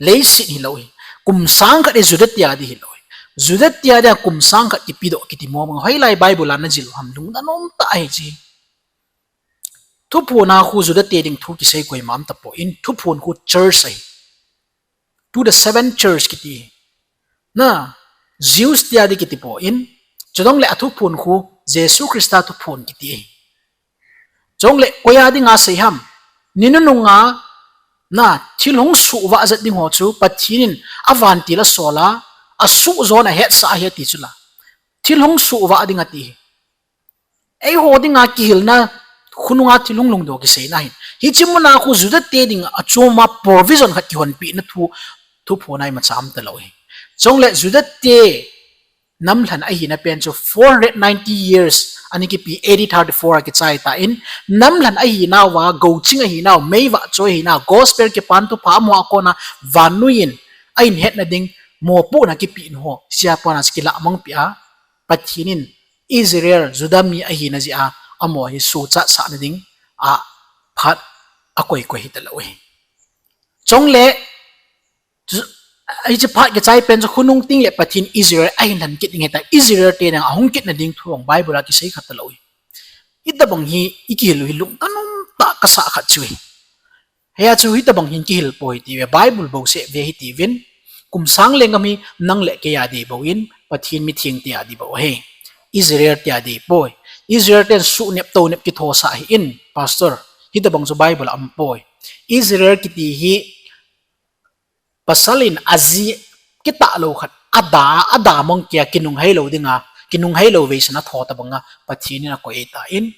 Leiset hilou ahi. Kum sang khat hi Juda te a ding hilou ahi. Juda te a dinga kum sang khat kipedoh kiti mo bang hoilai Bible a najil ham, lungdon um tah ahi chu. Thuphon a khu Juda te ding thu kisei koima um tapon, thuphon khu church ahi. To the seven church kiti. Na, Jews te a ding kiti pon, chujongle athuphon khu Jesu Christa thuphon kiti ahi. Chujongle koi a dinga sei ham, ni nunung a, na, thil hung suhvah jat ding ho chu Pathen in avantil asol a, asuh jon ahetsah ahi ati chu la. Thil hung suhvah ding ati ahi. Eiho dinga kihilna khonunga thil hung lhungdoh kiseina ahin. Hiche muna khu Juda te dinga achom a provision khat kihonpehna thu, thuphon a imacha um talou ahi. Chujongle Juda te namlhen ahina pen chu four hundred ninety years ana kipe, A D thirty-four a kichai tan, namlhen ahinauva, gouching ahinau, meivah choi ahinau, gospel kipan thupha amaho a kona vannoi in ahin hetna ding mopohna kipehna ho, hichea pat a chu kilahmangpeh a, Pathen in Israel, Juda mi ahina jeh a, amaho hi suhchatsahna ding a phat akoi koi hitalou ahi. Chujongle, chu, hiche phat kichai pen chu khonung tengle Pathen Israel ahin lhen kit ding ahitai, Israel te dinga ahung kitna ding thu jong Bible a kisei kha talou ahi. Hitobang hi ikihil u hi lungdon um tah kasah khat chu ahi. Hia chu hitobang hin kihil poi hitiuve, Bible bouseh ve hitiuvin, kum sang lenggam hi nang le kei a ding bou in, Pathen mitheng te a ding bou ahi. Israel te a ding poi. Israel ten suhnep tounep kithosah ahin, pastor, hitobang chu Bible a um poi. Israel kiti hi pasal in aji kitah lou khat, ada, ada mong kia kinung heilou dinga, kinung heilou veisan atho tobanga Pathen in akoi ahitan,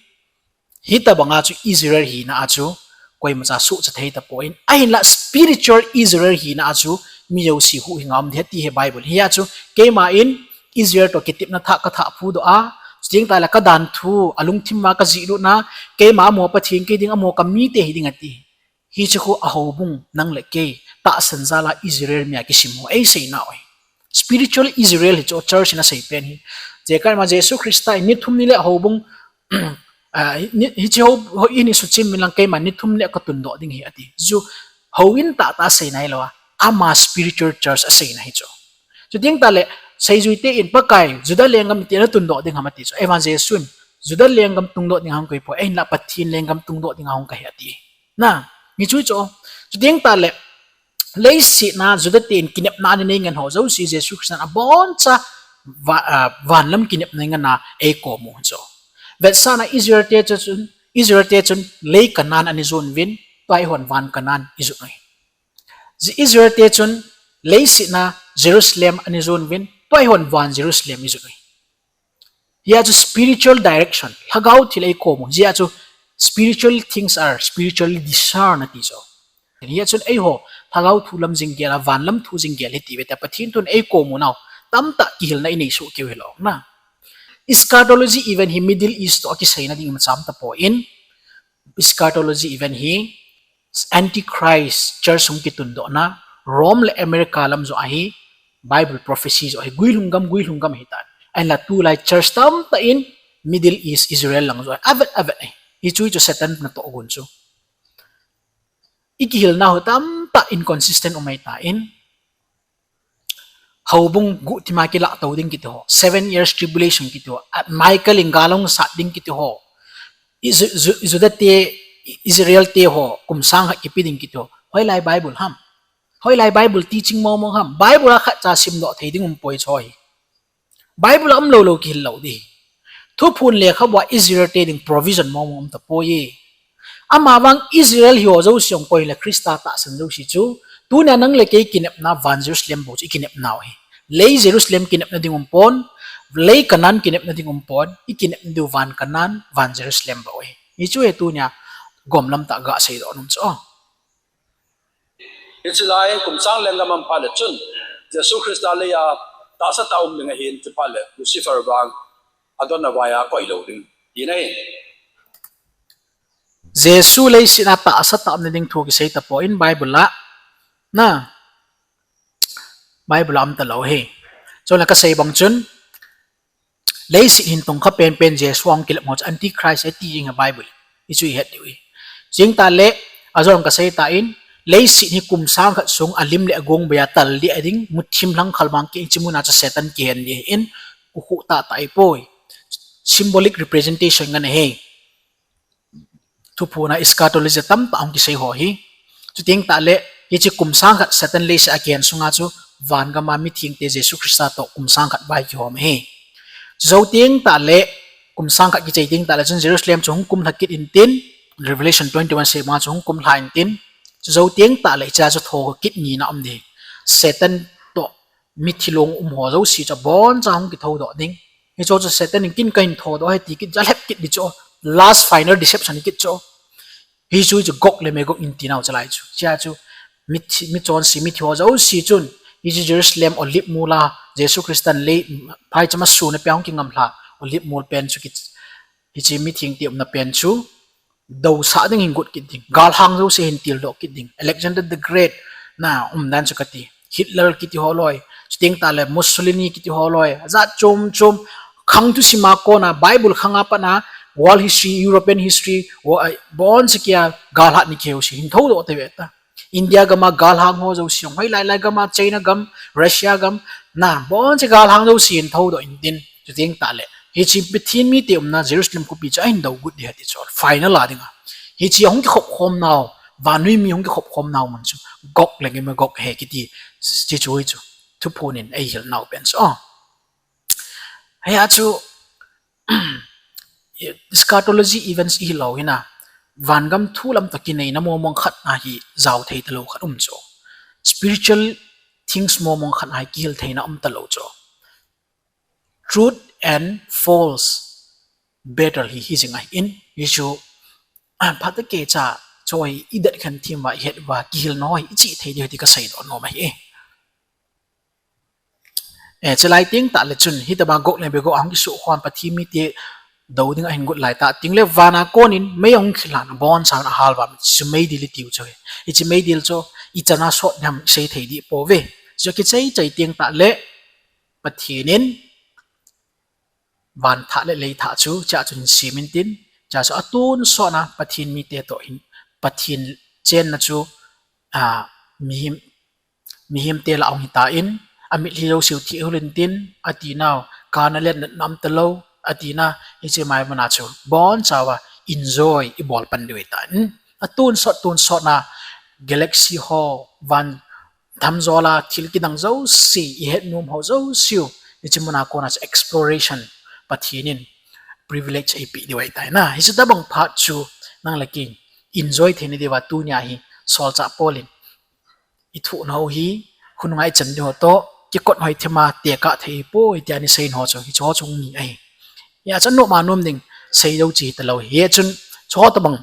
hitobanga chu Israel hina a chu koimacha suhchat thei tapon, ahinla spiritual Israel hina a chu mi jouse huhhing a um ding ahi ti hi Bible. Hia chu keima in Israel toh kitepna thah kathah phudoh a, chuteng tahle kadanthu, alungthim a kajih lutna, keima amaho Pathen kei ding, amaho kamite hiding ati. Hiche khu ahoubung nang le kei, tahsan jal a Israel mi a kisim ho eiseina u ahi. Spiritual Israel hichu church in asei pen hi. Jekai ma Jesu Christa in ni thum ni le ahoubung, ah, ni, hiche ho, ho in isuchim inlang keima ni thum le katundoh ding ahi ati. Chu houin tahtah aseina hilou a, ama spiritual church aseina hi chu. Chuteng tahle, seijuite in Pakai, Juda lenggam iti natundoh ding ham ati chu. Ahivang Jesu in, Juda lenggam tungdoh ding ahung koi poi, ahinla Pathen lenggam tungdoh ding ahung kahi ati. Na, hichu chu. Chuteng tahle, leiset a Juda ten kinepna anei ngen ho jouse Jesu Christa in aboncha va-, ah, vanlam kinepna ngen a eikom u chu. Vetsahna Israel te chun, Israel te chun lei Canaan ana jon uvin, tua eihon van Canaan ijot u ahi. Israel te chun leiset a Jerusalem ana jon uvin, tua eihon van Jerusalem ijot u ahi. Hia chu spiritual direction, lhagao thil eikom u. Hia chu spiritual things are spiritually discerned ati chu. Hia chun eiho lhagao thu lam jing gel a, vanlam thu jing gel hitiuve tia Pathen thun eikom u nau tamtah kihilna inei soh keu hilou na. Eschatology event hi Middle East toh akiseina ding imacha um tapon, eschatology event hi Antichrist church hung kitundohna, Rome le America lam joh ahi, Bible prophecy joh ahi, guilhung gam, guilhung gam ahitan. Ahinla tulai church tamtah in Middle East, Israel lang joh ahi, avet, avet ahi. Hichu, hichu Satan natoh gun chu. Ikihilna ho tamtah inconsistent um ahitan. Houbung guhthima kilah tou ding kiti ho, seven years tribulation kiti ho, a, Michael in gal hung sat ding kiti ho, Is-, Ju-, Juda te, Israel te ho kum sang khat kipe ding kiti ho, hoilai Bible ham? Hoilai Bible teaching mong mong ham? Bible a khatcha simdoh thei ding umpoi chu hi. Bible a umlou lou kihil lou ding. Thuphon lekhabua Israel te ding provision mong mong um tapoi. Amavang Israel hiho jouse jong koile Christa tahsan jouse chu, tunia nang le kei kinepna van Jerusalem bou chu ikinepnau ahi. Lei Jerusalem kinepna ding umpon, lei Canaan kinepna ding umpon, ikinepna diu van Canaan, van Jerusalem bou ahi. Hichu hi tunia gomlam tah gaseidoh nom chu. Hiche lai kum sang lenggam aum phat le chun, Jesu Christa leiya tahsa tah a um ding ahin, chuphat le Lucifer vang adonna vai a koilou ding tina ahi. Jesu leiset a tahsa tah a umna ding thu kisei tapon Bible a, na, Bible a um talou ahi. Chule kasei bang chun, leiset hin tongkha penpen Jesu ahung kilep ho chu Antichrist ahi ti jing ahi Bible. Hichu ihet diu ahi. Chuteng tahle, ajong kasei tan, leiset hi kum sang khat sung alim le agong beiya tal ding ahi ding, muthim lhangkhal mang kiti hiche muna chu Satan kihen ding ahin, kikhuh tahtah ahipoi. Symbolic representation ngen ahi. Thuphon a eschatology tamtah hung kisei ho hi. Chuteng tahle, hiche kum sang khat Satan leiset a kihen sunga chu, van gam a mithengte Jesu Christa toh kum sang khat vai kihom ahi. Chujou teng tahle, kum sang khat kichai teng tahle chun Jerusalem chu hung kumlha kit intin, Revelation twenty-one sei banga chu hung kumlha intin, chujou teng tahle hichea chu thokit nina um ding. Satan toh mithi long um ho jouse chu aboncha hung kithoudoh ding. Hicheho chu Satan in ken kahin thoudoh ahi ti kit, jalhep kit ding chu, last final deception kit chu. Hichu chu Gog le Magog in tinau chalai chu. Hichea chu mithi, michonse, mithi ho jouse chun, hiche Jerusalem Olive mol a Jesu Christan lei phaicham a sun a pia hung kingamlha Olive mol pen chu kit, hiche mithengte umna pen chu dousah ding hin got kit ding. Galhang jouse hin tildoh kit ding. Alexander the Great na umdan chu kati. Hitler kiti ho loi. Chuteng tahle Mussolini kiti ho loi. Jat chom chom. Khang thusim a kona, Bible khang a pat a, world history, European history, wo-, aboncha kia galhat ni keu si hin thoudoh tave ta. India gam a galhang ho jouse, hoilai lai gam a, China gam, Russia gam, na, aboncha galhang jouse hin thoudoh intin, chuteng tahle hiche Pathen mite umna Jerusalem khopi chu ahin dou got ding ahi ti chu, final a dinga. Hiche hung kikhop khomnau, vannoi mi hung kikhop khomnau mun chu, Gog le Magog ahi kiti, hiche chu hichu, thuphon in eihilnau pen chu. Hia chu, eschatology events ihilou hina, van gam thu lam toh kineina mong mong khat ahi jao thei talou khat um chu. Spiritual things mong mong khat ahi kihil theina um talou chu. Truth and false battle hi, hi jing ahin, hichu, ah, phatah keicha, chu hi idet khen thim uva, ihet uva, kihilna ho hi ichih thei diu ahi ti kaseidoh nom ahi. Eh, chulai teng tahle chun, hitobang Gog le Magog ahung kisuh khom Pathen mite dou ding ahin got lai tah teng le van a konin mei ahung khilhan aboncha'n ahal uva, chu meidil itiu chu hi. Hiche meidil chu ichan a sot ding ham isei thei dih pouve. Chu kichai chai teng tahle Pathen in van thah le lei thah chu, chea chu hin sem intin, chea chu atonsot na Pathen mite toh hin, Pathen chenna chu, a, mihem, mihemte lah a hung hitan, amitlhi jouseu thih hul intin, atinau, kana le natna um talou, atina, hiche mai muna chu, abonchauva, enjoy, ibol pan diu ahitan. Atonsot, tonsot na, galaxy ho, van, thamjol a thil kidang jouse, ihet nom ho jouseu, hiche muna kona chu exploration, Pathen in privilege eipeh diu ahitai na. Hiche tobang phat chu nang le kei in enjoy theina diuva tunia hi solchah Paul in ithohna ho hi, khonunga ichan diu ho toh, kikot hoi thima tekah thei hipoi tia ana seiyin ho chu, hiche ho chu ngei ahi. Hia chu nom a nom ding, sei jou chu hitalou hi. Hichun, chu ho tobang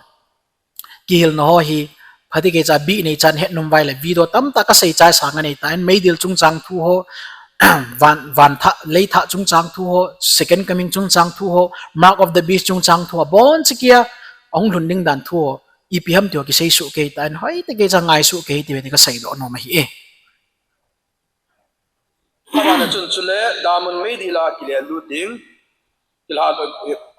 kihilna ho hi, phatah keicha bih neichan het nom uva ahile video tamtah kasei chai sang aneitan, meidil chungchang thu ho, van, van thah, lei thah chungchang thu ho, second coming chungchang thu ho, mark of the beast chungchang thu ho, aboncha kia ahung lhun ding dan thu ho, ipi ham ti ho kisei soh kei tan, hoitah kei cha ngai soh kei ti ve ti kasei doh nom ahi e. Abana chun chule, damun meidil a kilelut ding, kilhadoh,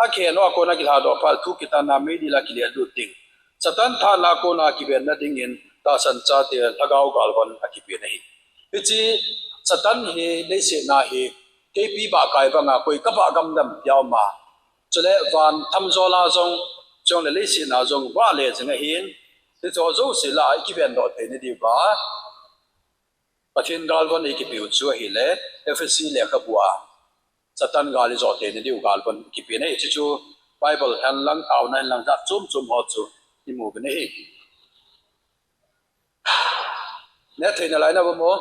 akhen a kona kilhadoh phat thu kitanna meidil a kilelut ding. Satan thanna kona kivenna dingin tahsan chate lhagao galvon akipen ahi. Hiche Satan hi leiset a hi keipi bahkai banga koi kabah gamdam tia um a. Chule van thamjol a jong, chule leiset a jong vahle jing ahin, hiche ho jouse lah a ikivendoh theina diuva Pathen galvon eikipeu chu ahile, Ephesi lekhabu a Satan gal ijoh theina diu galvon kipen ahi. Chuchu Bible henlang, taona henlang, jat chom chom ho chu imu uvin ahi. Nehtheina lai na bou mo?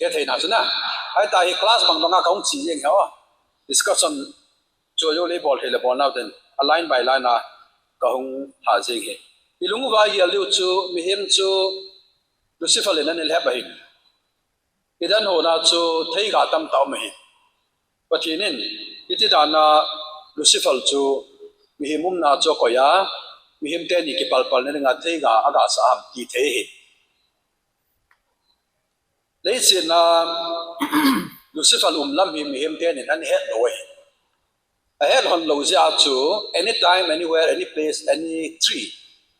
Nehtheina chu na. Ahitah hi class bang banga kahung che jeng hi o. Discussion chu jou le bol thei le bol nau ten, a line by line a kahung lha jeng hi. Ilung uva igel diu chu mihem chu Lucifer in ana lhep ahi. Eden hon a chu theiga tamtah um ahi. Pathen in iti dan a Lucifer chu mihem umna chu akoi a, mihem teni kipalpalna dinga theiga agasah ham ti thei ahi. Leiset a Lucifer um lam hi mihem tenin ana het lou ahi. Ahet lhon lou jeh a chu, anytime, anywhere, any place, any tree,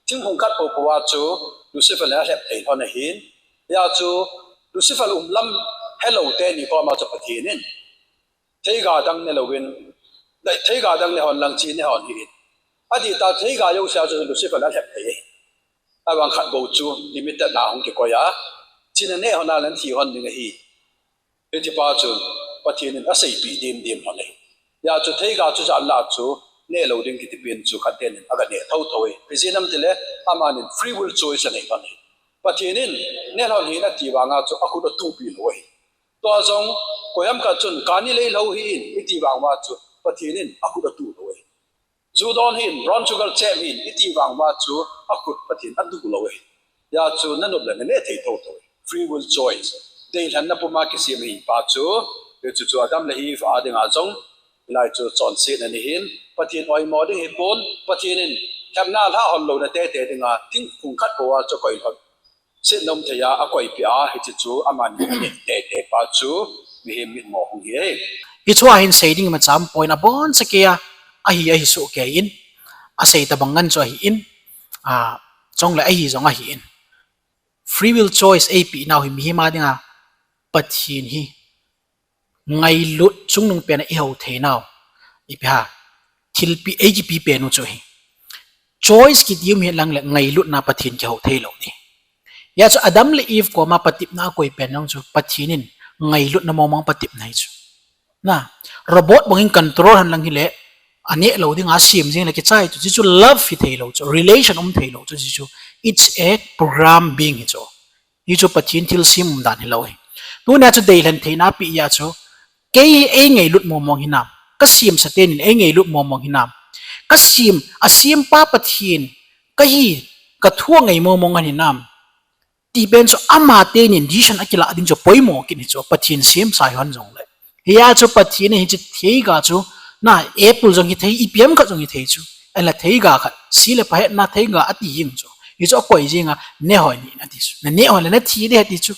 thingphung khat poupou a chu Lucifer in alhep thei lhon ahin. Hia chu Lucifer um lam helou teni koma chu Pathen in theiga dang nelouvin, theiga dang nehon lang che nehon hih in. Adih tah theiga jouse a chu Lucifer in alhep thei ahi. Avang khat bou chu limited a hung kikoi a, chena neh lhon a leh thi lhon ding ahi. Hitipa chu Pathen in aseipeh dimdim lhon ahi. Hia chu theiga chu jan lah chu nehlou ding kiti pen chu khat tenin aga neh thouthou ahi. Ijeh inem itile, amanin free will choice anei lhon ahi. Pathen in neh lhon hih in ati vanga chu akhut atuhpeh lou ahi. Tua jong koiham khat chun kani lei lhou hih in iti vang uva chu Pathen in akhut atuh lou ahi. Ju don hih in, brown sugar chem hih in iti vang uva chu akhut Pathen atuh lou ahi. Hia chu nanop le naneh thei thouthou ahi. Free will choice, deilhenna puma kisem ahi pa chu. Hichu chu Adam le Eve a dinga jong hilai chu chonsetna ahin, Pathen oimo ding hipon, Pathen in lhepna lhah lhon louna teitei dinga thingphung khat bou a chu koi lhon setnom thei a akoipeh a, hiche chu amanin aneh teitei pa chu mihem mitmo hung hi ahi. Hichea hin sei ding imacha um poi, aboncha kei a ahi, ahi soh kei in, asei tobang ngen chu ahi in, a, chule ahi jong ahi in. Free will choice eipeh nau hi mihem a dinga Pathen hi ngailut chungnung pen a ihou theinau, ipi ham, thilpeh eikipe pen u chu ahi. Choice kiti um hihen lang le ngailutna Pathen kihou theilou ding. Hia chu Adam le Eve koma patepna akoi pen jong chu Pathen in ngailutna mongmong patepna ahi chu. Na, robot bangin control lhon lang hile, aneh lou dinga asem jeng le kichai chu, hichu love hi theilou chu, relation um theilou chu, hichu it's a program being hi chu. Hichu Pathen thilsem umdan hilou ahi. Tunia chu deilhen theina apeh a chu, kei eingailut mongmong hinam, kasemsa tenin eingailut mongmong hinam, kasem, asempa Pathen kahi, kathu angai mongmong ahinam, ti pen chu ama tenin decision akilah ding chu poimo kit hi chu, Pathen semsa hihon jongle. Hia chu Pathen in hiche theiga chu, na, apple jong hithei, ipi ham khat jong hithei chu, ahinla theiga khat, se le pha hetna theiga ati jeng chu, hichu akoi jenga, neh lhon hih in ati chu, naneh lhon le nathi ding ati chu.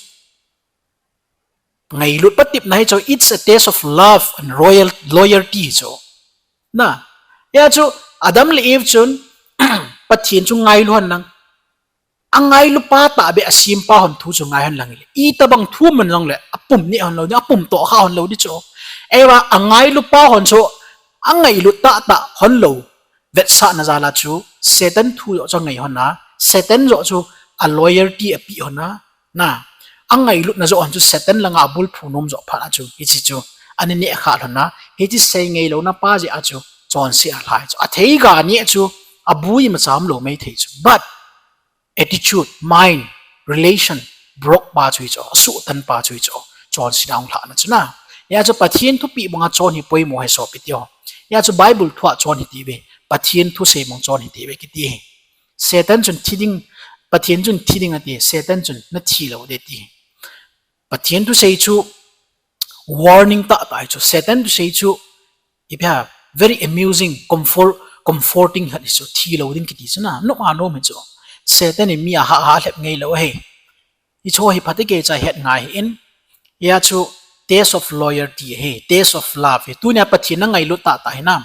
Ngailut patepna hi chu, it's a test of love and royal, loyalty hi chu. Na, hia chu Adam le Eve chun Pathen chu ngailu lhon lang, angailupa tahbeh asempa hon thu chu ngai lhon lang hile, itobang thu um jongle apum neh lhon lou ding, apum tohkha lhon lou ding chu. Eiva angailupa hon chu angailut tahtah lhon lou vetsahna jal a chu Satan thu joh chu angai lhon a, Satan joh chu a loyalty apeh lhon a, na, angailutna joh lhon chu Satan langa abulphu nom joh phat a chu hiche chu ana nehkhah lhon a, hiche seingailou na pa jeh a chu chonset alhai chu, atheiga neh chu abu imacha umlou maithei chu. But attitude, mind, relation broke pa chu hichu, asuhtan pa chu hichu, chonset a hung lhahna chu na. Hia chu Pathen thupeh banga chon hi poimo ahi sopi teho. Hia chu Bible thua chon hitiuve, Pathen thusei bang chon hitiuve kiti ahi. Satan chun thi ding, Pathen chun thi ding ati, Satan chun nathi lou ding ati. Pathen thusei chu Warning tahtah hi chu. Satan thusei chu, ipi ham, very amusing, comfort, comforting khat hi chu, thi lou ding kiti chu na, nom a nom hi chu. Satan in mi aha ha lhep ngei lou ahi. Hichu hi phatecha het ngai ahin. Hia chu test of loyalty ahi, test of love ahi. Tunia Pathen nangailut tahtah hinam.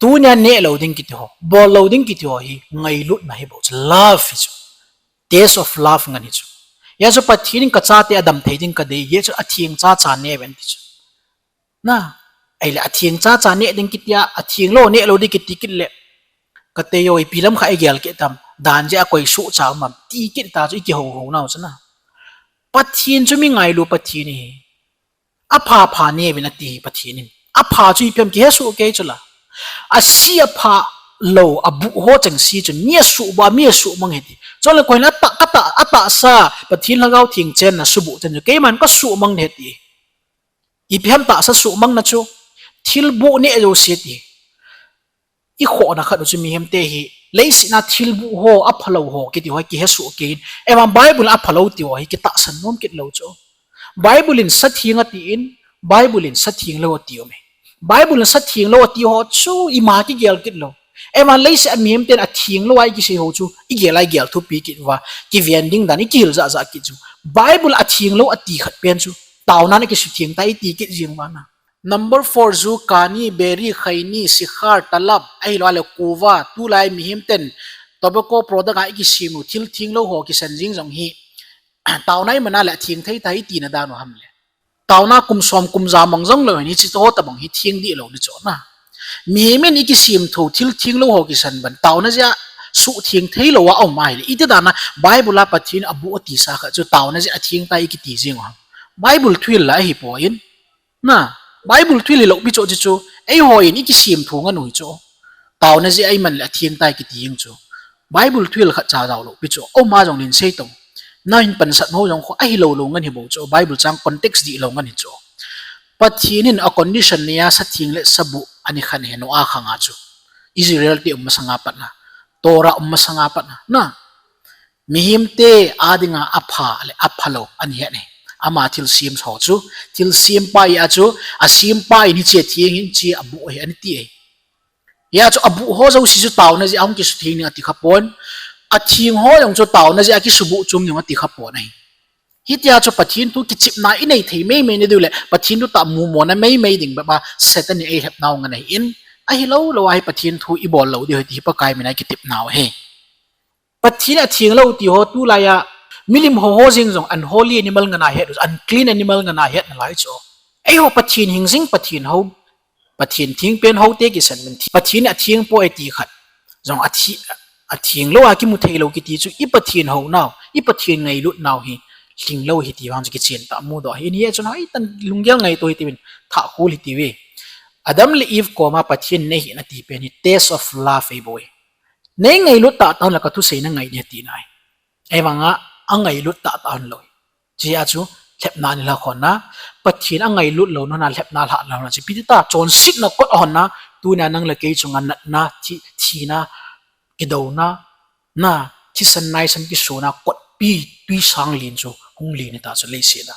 Tunia neh lou ding kiti ho, bol lou ding kiti ho hi ngailutna hi bou chu, love hi chu. Test of love ngen hi chu. Hia chu Pathen in kachate adam thei ding kadei, hia chu atheng chacha neh uvin ti chu. Na, ahile atheng chacha neh ding kiti a, atheng lou neh lou ding kiti kit le, kate ho ipi lam kha igel kit tam, dan jeh a koi sohcha um am ti kit ta chu ikihou hou nau chu na. Pathen chu mi ngailu Pathen ahi. Apha pha neh uvin ati hi Pathen in. Apha chu ipi ham kihesoh kei chu la. Ase apha lou, abuh ho chengse chu mi asuhbuh, mi asuhmang ahi ti. Chule koiyin atah, atah, atahsa Pathen Lhagao Theng chenna subuh chen chu keiman kasuhmang ahi ti. Ipi ham tahsa suhmangna chu, thilbuh neh jouse ti. Ikhohna khat u chu mihemte hi, leiset a thilbuh ho, aphalou ho kiti ho kihesoh kei in. Ahivang Bible in aphalou ti ho hi kitahsan nom kit lou chu. Bible in satheng atin, Bible in satheng lou ati um e. Bible in satheng lou ati ho chu ima kigel kit lou. Ahivang leiset a mihemten atheng lou a ikisei ho chu igel a igel thupi kit uva, kiven ding dan ikihil jahjah kit chu. Bible atheng lou ati khat pen chu taonan akisutheng tai iti kit jeng uva na. Number four, juice, kani, biri, khaini, sikhar, talab, ahilou le kuva, tulai mihemten tobacco product a ikisem u, thil thenglou ho kisan jing jong hi taona iman a le atheng thei tai itina dan u ham le. Taona kum som kum ja mang jong lou hin hiche ho tobang hi theng dih lou ding chu na. Mihem in ikisem tho thil thenglou ho kisan ban taona jeh a suhtheng thei lou a um ahile, iti dan a Bible a Pathen in abuh atisa khat chu taona jeh a theng tai ikiti jeng u ham. Bible thuhil la ahipoi. Na, Bible thuhil hilou pi chu hiche chu, eihon ikisem tho ngen u hi chu. Taona jeh a iman le atheng tai kiti jeng chu. Bible thuhil khatcha jao lou pi chu. Aum a jong lin sei tong. Nahin pansat ho jong kho ahilou lou ngen hi bou chu. Bible chang context dih lou ngen hi chu. Pathen in a condition neiya satheng le sabuh ana khen ahi Noah khang a chu. Israel te um masang a pat na. Torah um masang a pat na. Na. Mihemte a dinga apha le aphalou ana het ahi. Ama thilsem ho chu, thilsempa a chu, asempa in hiche atheng ahin, hiche abuh ahi, ana ti ahi. Hia chu abuh ho jouse chu taona jeh a hung kisutheng ding ati kha pon. Atheng ho jong chu taona jeh a kisubuh chom ding ati kha pon ahi. Hitia chu Pathen thu kichepna inei thei meimei na diu le, Pathen thu tah mumona meimei ding bep a Satan in eilhep nau ngen ahin. Ahilou lou a hi Pathen thu ibol lou diu ahi ti hi Pakai min a kitep nau ahi. Pathen in atheng lou ti ho tulai a milim ho ho jeng jong unholy animal ngen a het u, unclean animal ngen a het nalai chu. Eiho Pathen hing jing Pathen ho, Pathen theng pen ho te kisan min thi, Pathen in atheng poi ti khat jong athi, atheng lou a kimu thei lou kiti chu i Pathen hou nau, i Pathen ngailut nau hi lhinglou ahi ti vang chu kichen tah mudoh ahi. Hijeh chun hoitan lunggel ngaito hite uvin, thah khol hite uve. Adam le Eve koma Pathen in eihil na ti pen hi test of love ahi bou e. Nei ngailut tahtah un le ka thusei na ngai ding ahi tina ahi. Ahivang a, angailut tahtah un lou. Hichea chu, lhepna nei lha khon na, Pathen angailut lou na, lhepna lha lou na, chu ipi ti ta, chonsetna kot ahon na, tunia nang le kei chunga natna, thi, thina, kidouna, na, thisan naisan kisona kotpi, twisang len chu, hung len ta chu leiset a.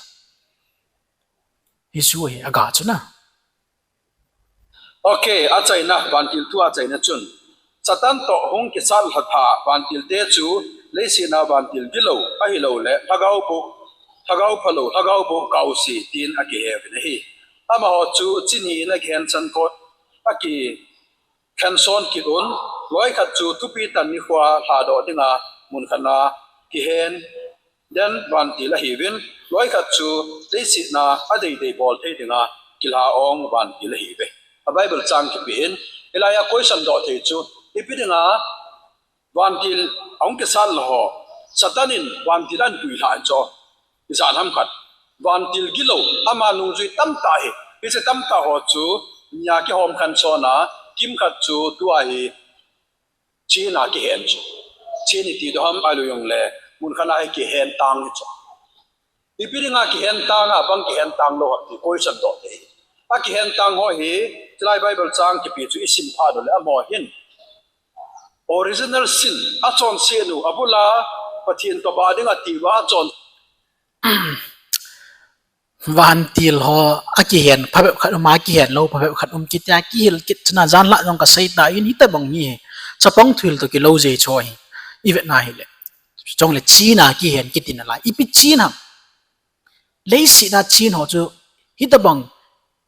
Hichu ahi, aga chu na. Ok, achaina, vantil thu achaina chun. Satan toh hung kisat lha tha vantil te chu leiset a vantil gilou, ahilou le, lhagao boh, lhagao phalou, lhagao boh kaose tin akihe uvin ahi. Amaho chu chi ni in akihen san kot, akikhen son kit un, loi khat chu thupi tah nikho a lhadoh dinga mun khat a kihen den vantil ahiuvin, loi khat chu leiset a adeidei bol thei dinga kilha ong vantil ahiuve. A Bible chang kipe in, hilai a question doh thei chu, ipi dinga vantil ahung kisat lou ho, Satan in vantil ahin tui lha chu, ijat ham khat. Vantil gilou, ama nungjui tamtah ahi, hiche tamtah ho chu, nia kihom khan son a, kimkhat chu tua hi, Chin a kihen chu. Chin iti diu ham ahilou jongle, mun khat a hi kihen tang hi chu. Ipi dinga kihen tang a, bang kihen tang lou ham ti question doh thei. Akihen tang ho hi, chulai Bible chang kipe chu isim phat uleh amaho hin. Original sin, achonset u, abul a Pathen toh bah ding ati uva achon. Vantil ho, akihen phabep khat um, akihen lou phabep khat um, kitia kihil kit chun a, janlhah jong kasei tan, hitobang hi chapang thuhil toh kilou jeh chu ahi. Ivetna hile, chule Chin a kihen kiti nalai, ipi Chin ham? Leiset a Chin ho chu hitobang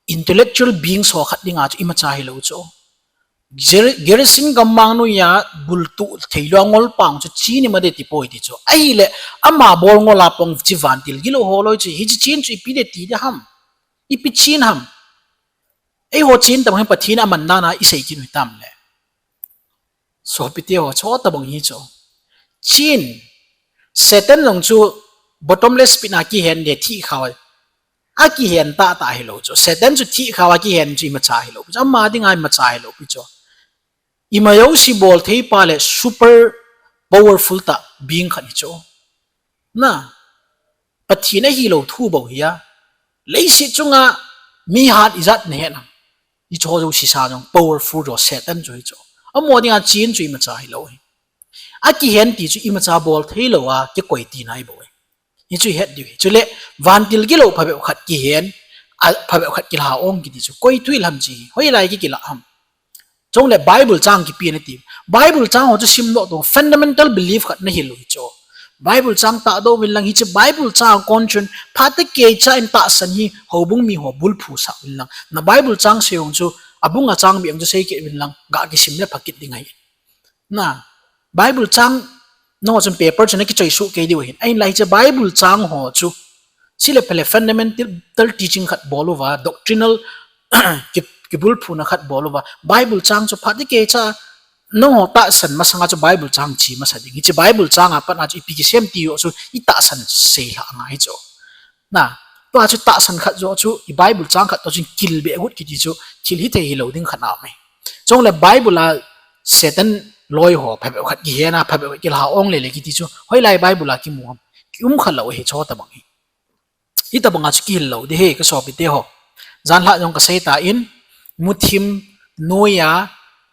intellectual beings ho khat dinga chu imacha hilou chu. Gerisin gammang noiya bultuh theilou a ngolpa chu Chin ima de tipoi ti chu. Ahile, ama bol ngol a pang chu vantil gilou ho loi chu, hiche Chin chu ipi de ti de ham? Ipi Chin ham? Eiho Chin tobang hi Pathen aman dan a isei kit u hitam le, sopite ho, chutobang hi chu. Chin, Satan jong chu bottomless pit a kihen de, thihkhao a kihen tahtah hilou chu. Satan chu thihkhao a kihen chu imacha hilou chu, ama dinga imacha hilou pi chu. Ima jouse bol thei pa le super powerful tah being khat hi chu. Na, Pathen ahilou thu bou hi a, leiset chunga mi hat ijat nahet ham? Hicheho jouse sang jong powerful chu Satan chu hi chu. Amaho dinga Chin chu imacha hilou hi. Akihen ti chu imacha bol theilou a kikoi tina ahibou hi. Hichu ihet diu hi. Chule, vantil gilou phabep khat kihen, a, phabep khat kilha ong kiti chu koi thuhil ham chi hi, hoilai kikilah ham? Chule Bible chang kipe nati. Bible chang ho chu simdoh tong, fundamental belief khat nahil u hi chu. Bible chang tahdoh uvin lang, hiche Bible chang kon chun phatecha keicha in tahsan hi houbung miho bulphu sah uvin lang, na Bible chang sei ong chu, abung a chang beh ong chu sei kit uvin lang, ga kisim le pha kit ding ahi. Na, Bible chang, nangho chun paper chu nakichoi soh kei diu ahin. Ahinla hiche Bible chang ho chu, chule phat le fundamental teaching khat bol uva, doctrinal ki, kibulphuna khat bol uva, Bible chang chu phatecha, nangho tahsan masanga chu Bible chang che masa ding. Hiche Bible chang a pat a chu ipi kisem ti ho chu itahsan seilhah angai chu. Na, tua chu tahsan khat joh chu, i Bible chang khat toh chun kilbeh agot kiti chu, thil hithei hilou ding khat aume. Chule Bible a Satan loi ho phabep khat kihen a, phabep khat kilha ong lele kiti chu, hoilai Bible a kimu ham? Kium khalou ahi chutobang hi. Hitobanga chu kihil lou ding ahi kasopite ho. Janlhah jong kasei tan, muthim noiya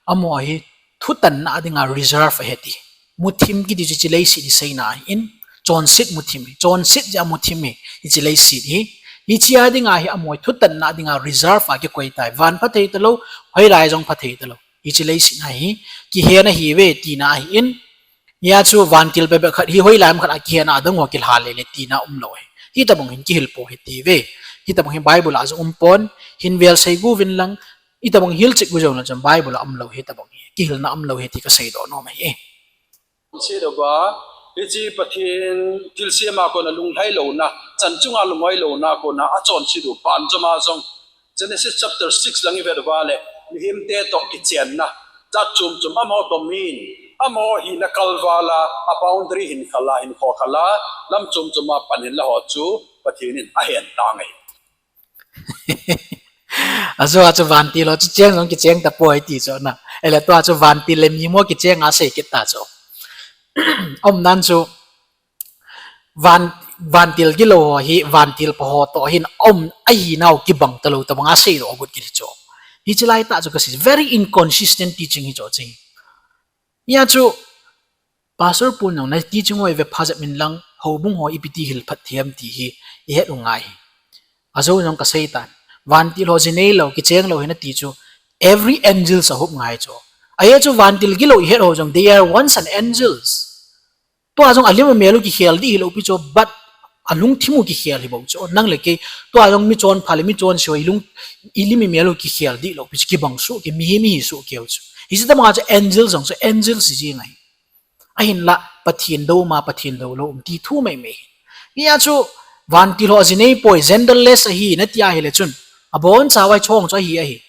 amaho hi thutanna dinga reserve ahi ti. Muthim kiti chu hiche leiset hi seina ahin, chonset muthim hi, chonset jeh a muthim hi, hiche leiset hi. Hichea dinga hi amaho hi thutanna dinga reserve a kikoi tai. Van phathei talou, hoilai jong phathei talou, hiche leiset a hi kihen ahiuve tina ahin. Hia chu vantil bebe khat hi hoilai ham khat a kihen a, adang ho kilha lele tina umlou hi. Hitobang hin kihil pou hite ve. Hitobang hi Bible a jong umpon, hin vel sei uvin lang, itobang hilchet u jongle chun Bible a umlou hitobang hi, kihilna umlou hi ti kaseidoh nom ahi. Seidoh ba, hiche Pathen thilsem a kona lunglhai louna, chan chunga lungoi louna kona achonset u pan chom a jong, Genesis chapter six lang ivet uva le, mihemte toh kichenna, jat chom chom amaho domin, amaho hina kalval a, a boundary hin khal a, hin kho khal a, lam chom chom a pan hinla ho chu Pathen in ahen tange. Ajo a chu vantil ho chu cheng jong kicheng tapoi ti chu na. Ele tua chu vantil le mihem ho kicheng a sei kit ta chu. Aumdan chu van, vantil gilou ho hi vantil pa ho toh hin aum ahinau kibang talou tobang a seidoh agot kit hi chu. Hiche laitah chu kasei very inconsistent teaching hi chu chu. Hia chu Pastor Pun jong na teaching ho ive phajep in lang, houbung ho ipi ti hil phat thei ham ti hi ihet u ngai hi. Ajo jong kasei tan, vantil ho ji neilou, kicheng lou hi nati chu, every angels ahup ngai chu. Ahi chu vantil gilou ihet ho jong, they are once an angels. Tua jong alim amel u kikhel dih hilou pi chu, but alungthim u kikhel hi bou chu. Nang le kei, tua jong mi chonpha le mi chonse ho, ilung, ilim imel u kikhel dihlou pi chu, kibang soh kei, mihem ihi soh kei u chu. Hiche tobang a chu angel jong chu angel hi ji ngai. Ahinla, Pathen dou um a, Pathen dou lou um ti thu maimai hi. Hia chu, vantil ho ji neipoi, genderless ahi, nati ahile chun, abonchauva hiche ho chu ahi ahi.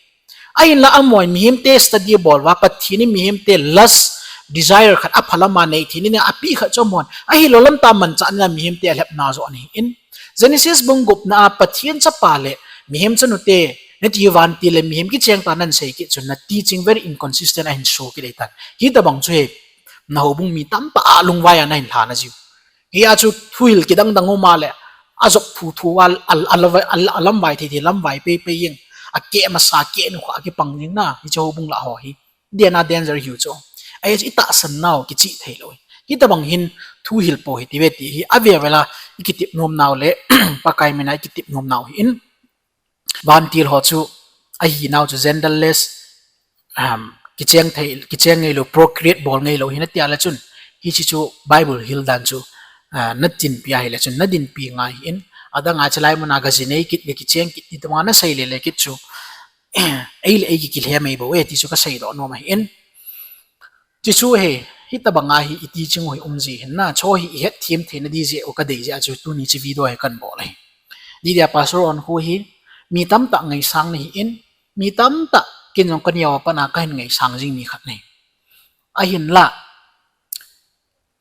Ahinla amaho in mihemte study abol uva, Pathen in mihemte lust, desire khat aphalam a nei thei ding a apeh khat chu amahon, ahilou lam tah manchah ding a mihemte alhepna joh ahin. Genesis bung gupna a Pathen chapa le mihem chanute, nati vantil le mihem kicheng tah nan sei kit chun na teaching very inconsistent ahin soh kit ahitan. Hitobang chu hi, na houbung mi tamtah a lungvai a nahin lhana jiu. Hia chu thuhil kidang dang um a le, ajop thu thu a, a, a, a, a, alamvai thei thei lamvai pei pei jeng. Akeh masa, akeh nukha kipang jeng na, hiche houbung lah ho hi. Dena danger hiu chu. Ahi chu itahsan nau kichih theilou hi. Hitobang hin thuhil pou hite ve ti hi, avel vel a, ikitep nom nau le Pakai mina ikitep nom nau hi in. Vantil ho chu ahi nau chu genderless, um, kicheng thei, kicheng ngei lou, procreate bol ngei lou hi na tia le chun, hichi chu Bible hil dan chu, uh, na dinpi ahi le chun, na dinpi ngai hi in. Adang a chalai muna gaji nei kit le kicheng kit ti tama na sei le le kit chu, ei le ei ki kilhem ei bo e ti chu ka sei doh nom ahi in. Ti chu he, hitabang a hi i teaching u hi um ji hin na, cho hi i het thiem thei na di je u ka dei je a chu tuni chi video hi kan bol ahi. Di dia Pastor On Khu hi, mi tamtah ngaisang na hi in, mi tamtah kin jong ka neo a pana ka hin ngaisang jing mi khat na hi. Ahin la,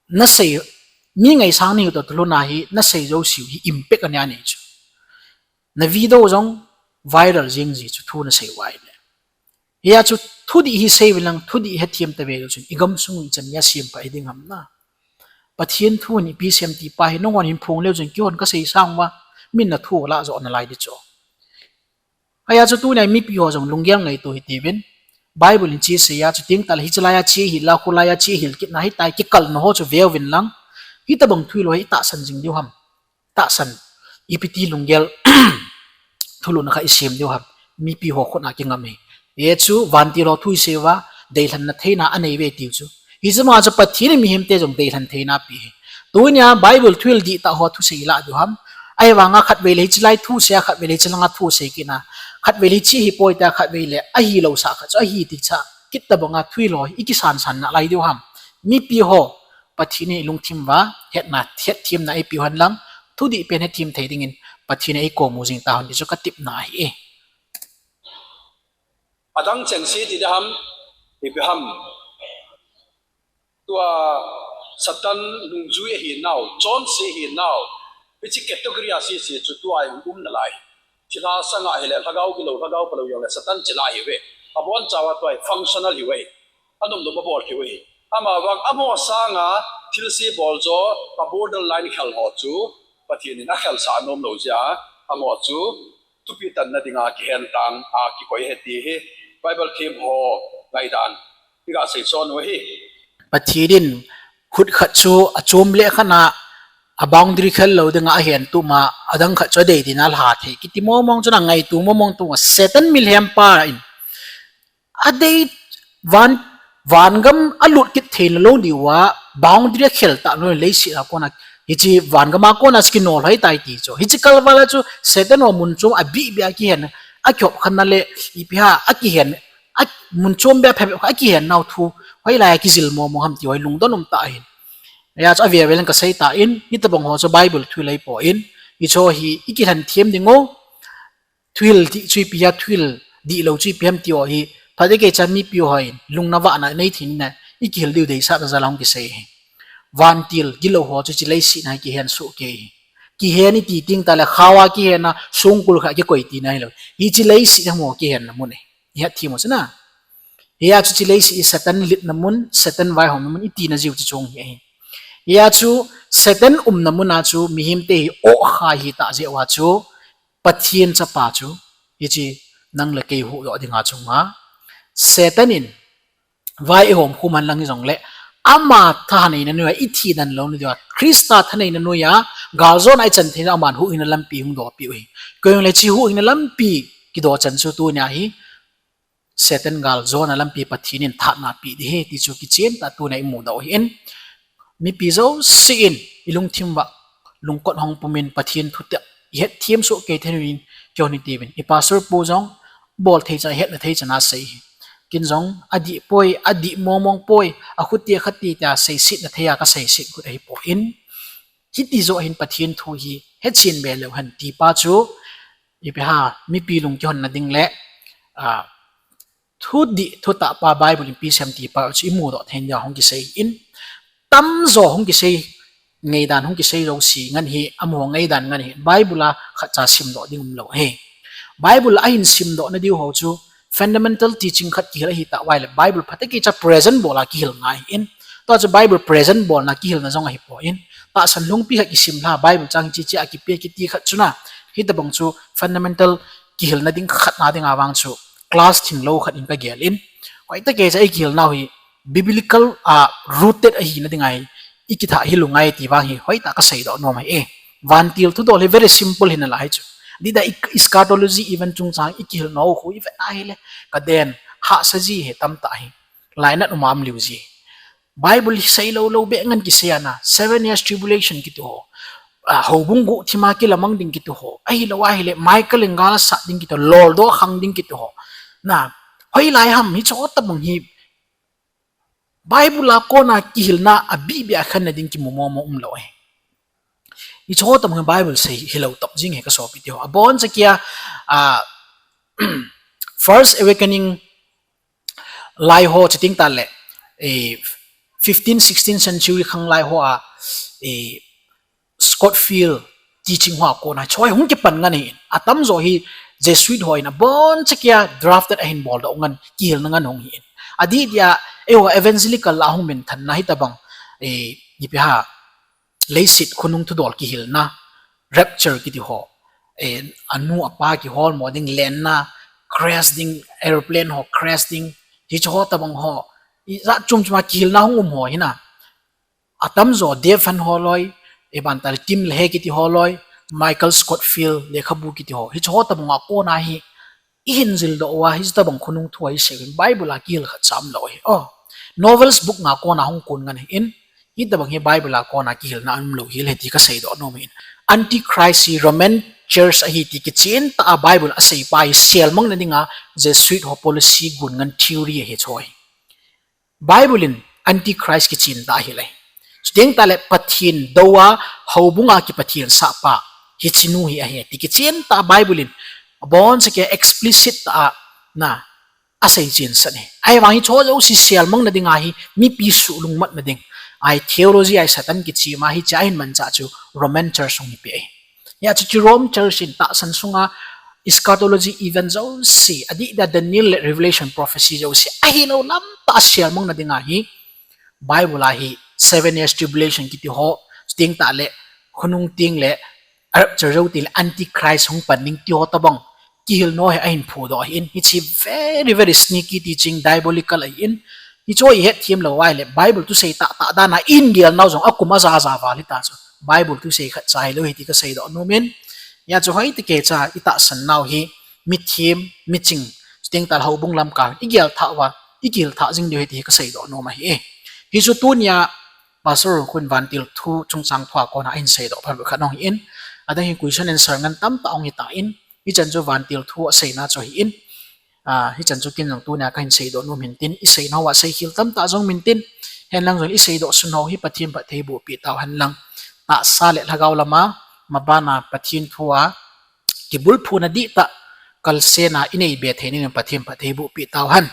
na sei, mi ngaisang ni u to tuluna hi, na sei jo siu hi impact a nia nei chu. Na video jong viral jing ji chu thu na sei uai le. Hia chu thu di hi sei vilang, thu di hi thiem ta ve lo chun, i gam sung i chan ya siam pa i ding ham na. Pathian thu ni pi siam ti pa hi nong on hin phung leo chun ki hon ka sei sang wa, min na thu la jo na lai di cho. Hia chu tu nai mipi ho jong lunggel ngai tu hi ti vin. Bible in chi sei ya chu ting tal hi chalai a chi hi la khu lai a chi hil kit na hi tai ki kal na ho chu veu vin lang. Hi ta bang thui lo hi ta san jing diu ham. Tahsan, ipi ti lunggel thulhuhna kha i sem diu ham, mipi ho khut a kingam hi. Hichu vantil ho thu i sei uva, deilhenna theina a nei ve tiu chu. Hichu ma chu Pathen in mihem te jong deilhen theina ape hi. Tunia Bible thuhil dihtah ho thusei i la diu ham. Ahivanga khatvei le hichi lai thusei a, khatvei le hichi langa thusei kit na. Khatvei le hichi hi poi ta, khatvei le ahi lo sa khat chu ahi ti cha. Kit ta banga thuhil ho i kisan san na lai diu ham. Mipi ho, Pathen in i lungthim uva, hetna, hetthemna eipe u hen lang, thudih pen hethem thei dingin, Pathen in eiko mu jing ta hen ti chu ka tipna ahi e. Adang chen se ti ding ham, ipi ham. Tua Satan nungjui ahi nau, chonse ahi nau, hichi category a sese chu tua hi um nalai. Thilha sanga hile, lhagao gilou, lhagao palou jongle, Satan chila ahi uve. Abonchauva tua hi functional ahi uve. Anom nom abol thei u ahi. Amavang amaho sanga thilse bol jo, a borderline khel ho chu, Pathen in akhelsah nom lou jeh a, amaho chu, thupi tanna dinga kihen tang a kikoi ahi ti hi, Bible them ho ngaidan, iga sei chon u ahi. Pathen in khut khat chu achom le khat na, a boundary khel lou dinga ahen tuma, adang khat chu adei dinga alha thei kiti mong mong chu na ngaito mong mong tua, Satan milhem pa in. Adei van, vangam alut kit theina lou diuva, boundary akhel ta lou leiset a kona, hichi vangam a kona chu kinol hoi tai ti chu. Hichi kalval a chu Satan ho mun chom abih bih a kihen, akihop khat na le, ipi ham, akihen, a, mun chom beh a phabep kha akihen nau thu, hoilai a kijil mong mong ham ti ho hi lungdon um tah ahin. Hia chu ave vel in kasei tan, hitobang ho chu Bible thuhil ahipoi, hicheho hi i kilhen them ding u, thuhil dih chu ipi ham, thuhil dihlou chu ipi ham ti ho hi, phatecha mipi hon lungna vahna nei thei in, i kihil diu deisah ta jal a hung kisei hi. Vantil gilou ho chu hiche leiset a kihen soh kei hi. Kihen iti ting tale khao a kihen a, songkul khat kikoi tina hilou. Hiche leiset hi amaho kihenna mun ahi. Ihet them u chu na. Hia chu hiche leiset hi Satan litna mun, Satan vaihomna mun itina jiu chu chung hi ahi. Hia chu Satan umna mun a chu mihemte hi ohkha hita jeh uva chu Pathen chapa chu hiche nang le kei huhdoh dinga chunga Satan in vai ihom khum hen lang hijongle, ama thaneina noiya ithi den louna diuva, Christa thaneina noiya galjona ichan theina aman huhhingna lampi hung dohpeh u ahi. Kei jongle hiche huhhingna lampi kidochan chu tunia hi Satan galjona lampi Pathen in thahatna peh ding ahi ti chu kichen tah a tunia imudoh u ahin. Mipi jouse in ilungthim uva lungkot hong pumin Pathen thutah ihet them soh kei thei uvin, kihon hitiuvin. I pastor pu jong bol thei chan, hetna thei chan asei hi. Kin jong adih poi, adih mong mong poi, akhuti akhati tia seisetna thei a kaseiset khat ahipoi. Hiti joh hin Pathen thu hi hechen be leu hen ti pa chu, ipi ham, mipi lung kihonna ding le, a, thudih thutah pa Bible in ipi asei em ti pa chu imudoh thei dia hung kisei in, tamjo hung kisei, ngaidan hung kisei jouse ngen hi, amaho ngaidan ngen hi, Bible a khatcha simdoh ding umlou ahi. Bible a ahin simdohna diu ho chu fundamental teaching khat kihil ahitah uva ahile, Bible phatecha present bol a kihil ngai in. Tua chu Bible present bolna kihilna jong ahipoi. Tahsan lhungpi khat kisim lha, Bible chang hiche hiche a kipe kiti khat chu na. Hitobang chu fundamental kihilna ding khat na dinga vang chu class thinglou khat in kagel in. Hoitah keicha ikihilnau hi biblical a rooted ahina dinga hi ikithah hil u ngai ti vang hi hoitah kaseidoh nom ahi e. Vantil thudol hi very simple hi nalai chu. Dida eschatology event chungchang ikihil nau khu ivet ahile, kaden hahsa ji hi tamtah hi lainat uma um liu ji. Bible hi seilou lou beh ngan kisei ana, seven years tribulation kiti ho, houbung guhthima kilamang ding kiti ho, ahilou ahile Michael in gal asat ding kiti ho, loldo khang ding kiti ho, na, hoilai ham hicheho tobang hi Bible a kona kihilna abihbeh a khenna ding kimu momo umlou ahi. Hicheho tobang hi Bible sei hilou top jing hi kasopiteho. Aboncha kia, First Awakening lai ho, chuteng tahle fifteen, sixteen century khang lai ho a Scofield teaching hoa kona hicheho hung kipan ngan ahin. Atamjo hi Jesuit ho in aboncha kia drafted ahin boldoh ngan, kihilna ngan hung hin. Adih dia eiho evangelical la hung minthanna hitobang, ipi ham, leiset khonung thudol kihilna, rapture kiti ho, anu apa kiholmo ding, lenna, crash ding, aeroplane ho crash ding, hicheho tobang ho, ijat chom choma kihilna hung um ho hina. Atamjo Dave Van holoi, iban tahle Tim LaHaye kiti holoi, Michael Scofield lekhabu kiti ho, hicheho tobang a kona hi ihin jildoh uva hiche tobang khonung thu a isei uvin, Bible a kihil khatcha umlou ahi. Novels book nga kona hung kon ngan ahin, hitobang hi Bible a kona kihilna umlou hel ahi ti kaseidoh nom ahin. Antichrist hi Roman Church ahi ti kichentah a Bible aseipa hi selmangna dinga Jesuit ho policy gon ngan theory ahi chu hi. Bible in Antichrist kichentah ahile, chuteng tahle Pathen dou a, houbung a kipathen sahpa, hichenu hi ahi ti kichentah a Bible in aboncha kia explicit tah a, na, asei chensah ahi. Ahivang hicheho jouse selmangna dinga hi mipi suhlungmatna ding ahi, theology ahi, Satan kichema hiche ahin manchah chu Roman Church hung hipeh ahi. Hia chu hiche Rome Church in tahsan sunga eschatology event jouse, adih dia Daniel le Revelation prophecy jouse ahilou lamtah a selmangna dinga hi Bible a hi seven years tribulation kiti ho, chuteng tahle khonung tengle rapture jou tengle Antichrist hung pan ding tiho tobang kihilna hi ahin phudoh ahin. Hiche very, very sneaky teaching, diabolical ahin. Hicheho ihetthem lou ahile Bible thusei tahtah dan a ihin gel nau jong akum aja ja val hita chu. Bible thusei khatcha hilou ahi ti kaseidoh nom in. Hia chu hoitah kei cha itahsan nau hi mithem, miching, chuteng tahle houbung lamkai igel thah uva, ikihil thah jing diu ahi ti hi kaseidoh nom ahi. Hichu tunia Pastor Ronkhun vantil thu chungchang thua kona ahin seidoh phat khat hung hi in. Adang hi question answer ngan tamtah hung hitan, hichan chu vantil thu aseina chu ahin. Hichan chu ken jong tunia kahin seidoh nom hintin, isei nau a seikhel tamtah jong mintin, henlang jong iseidoh sun ho hi Pathen phattheiboh peh tauhen lang, tahsa le lhagao lama, mabana Pathen thua kibulphuna dihtah kalsena inei be thei dingin Pathen phattheiboh peh tauhen.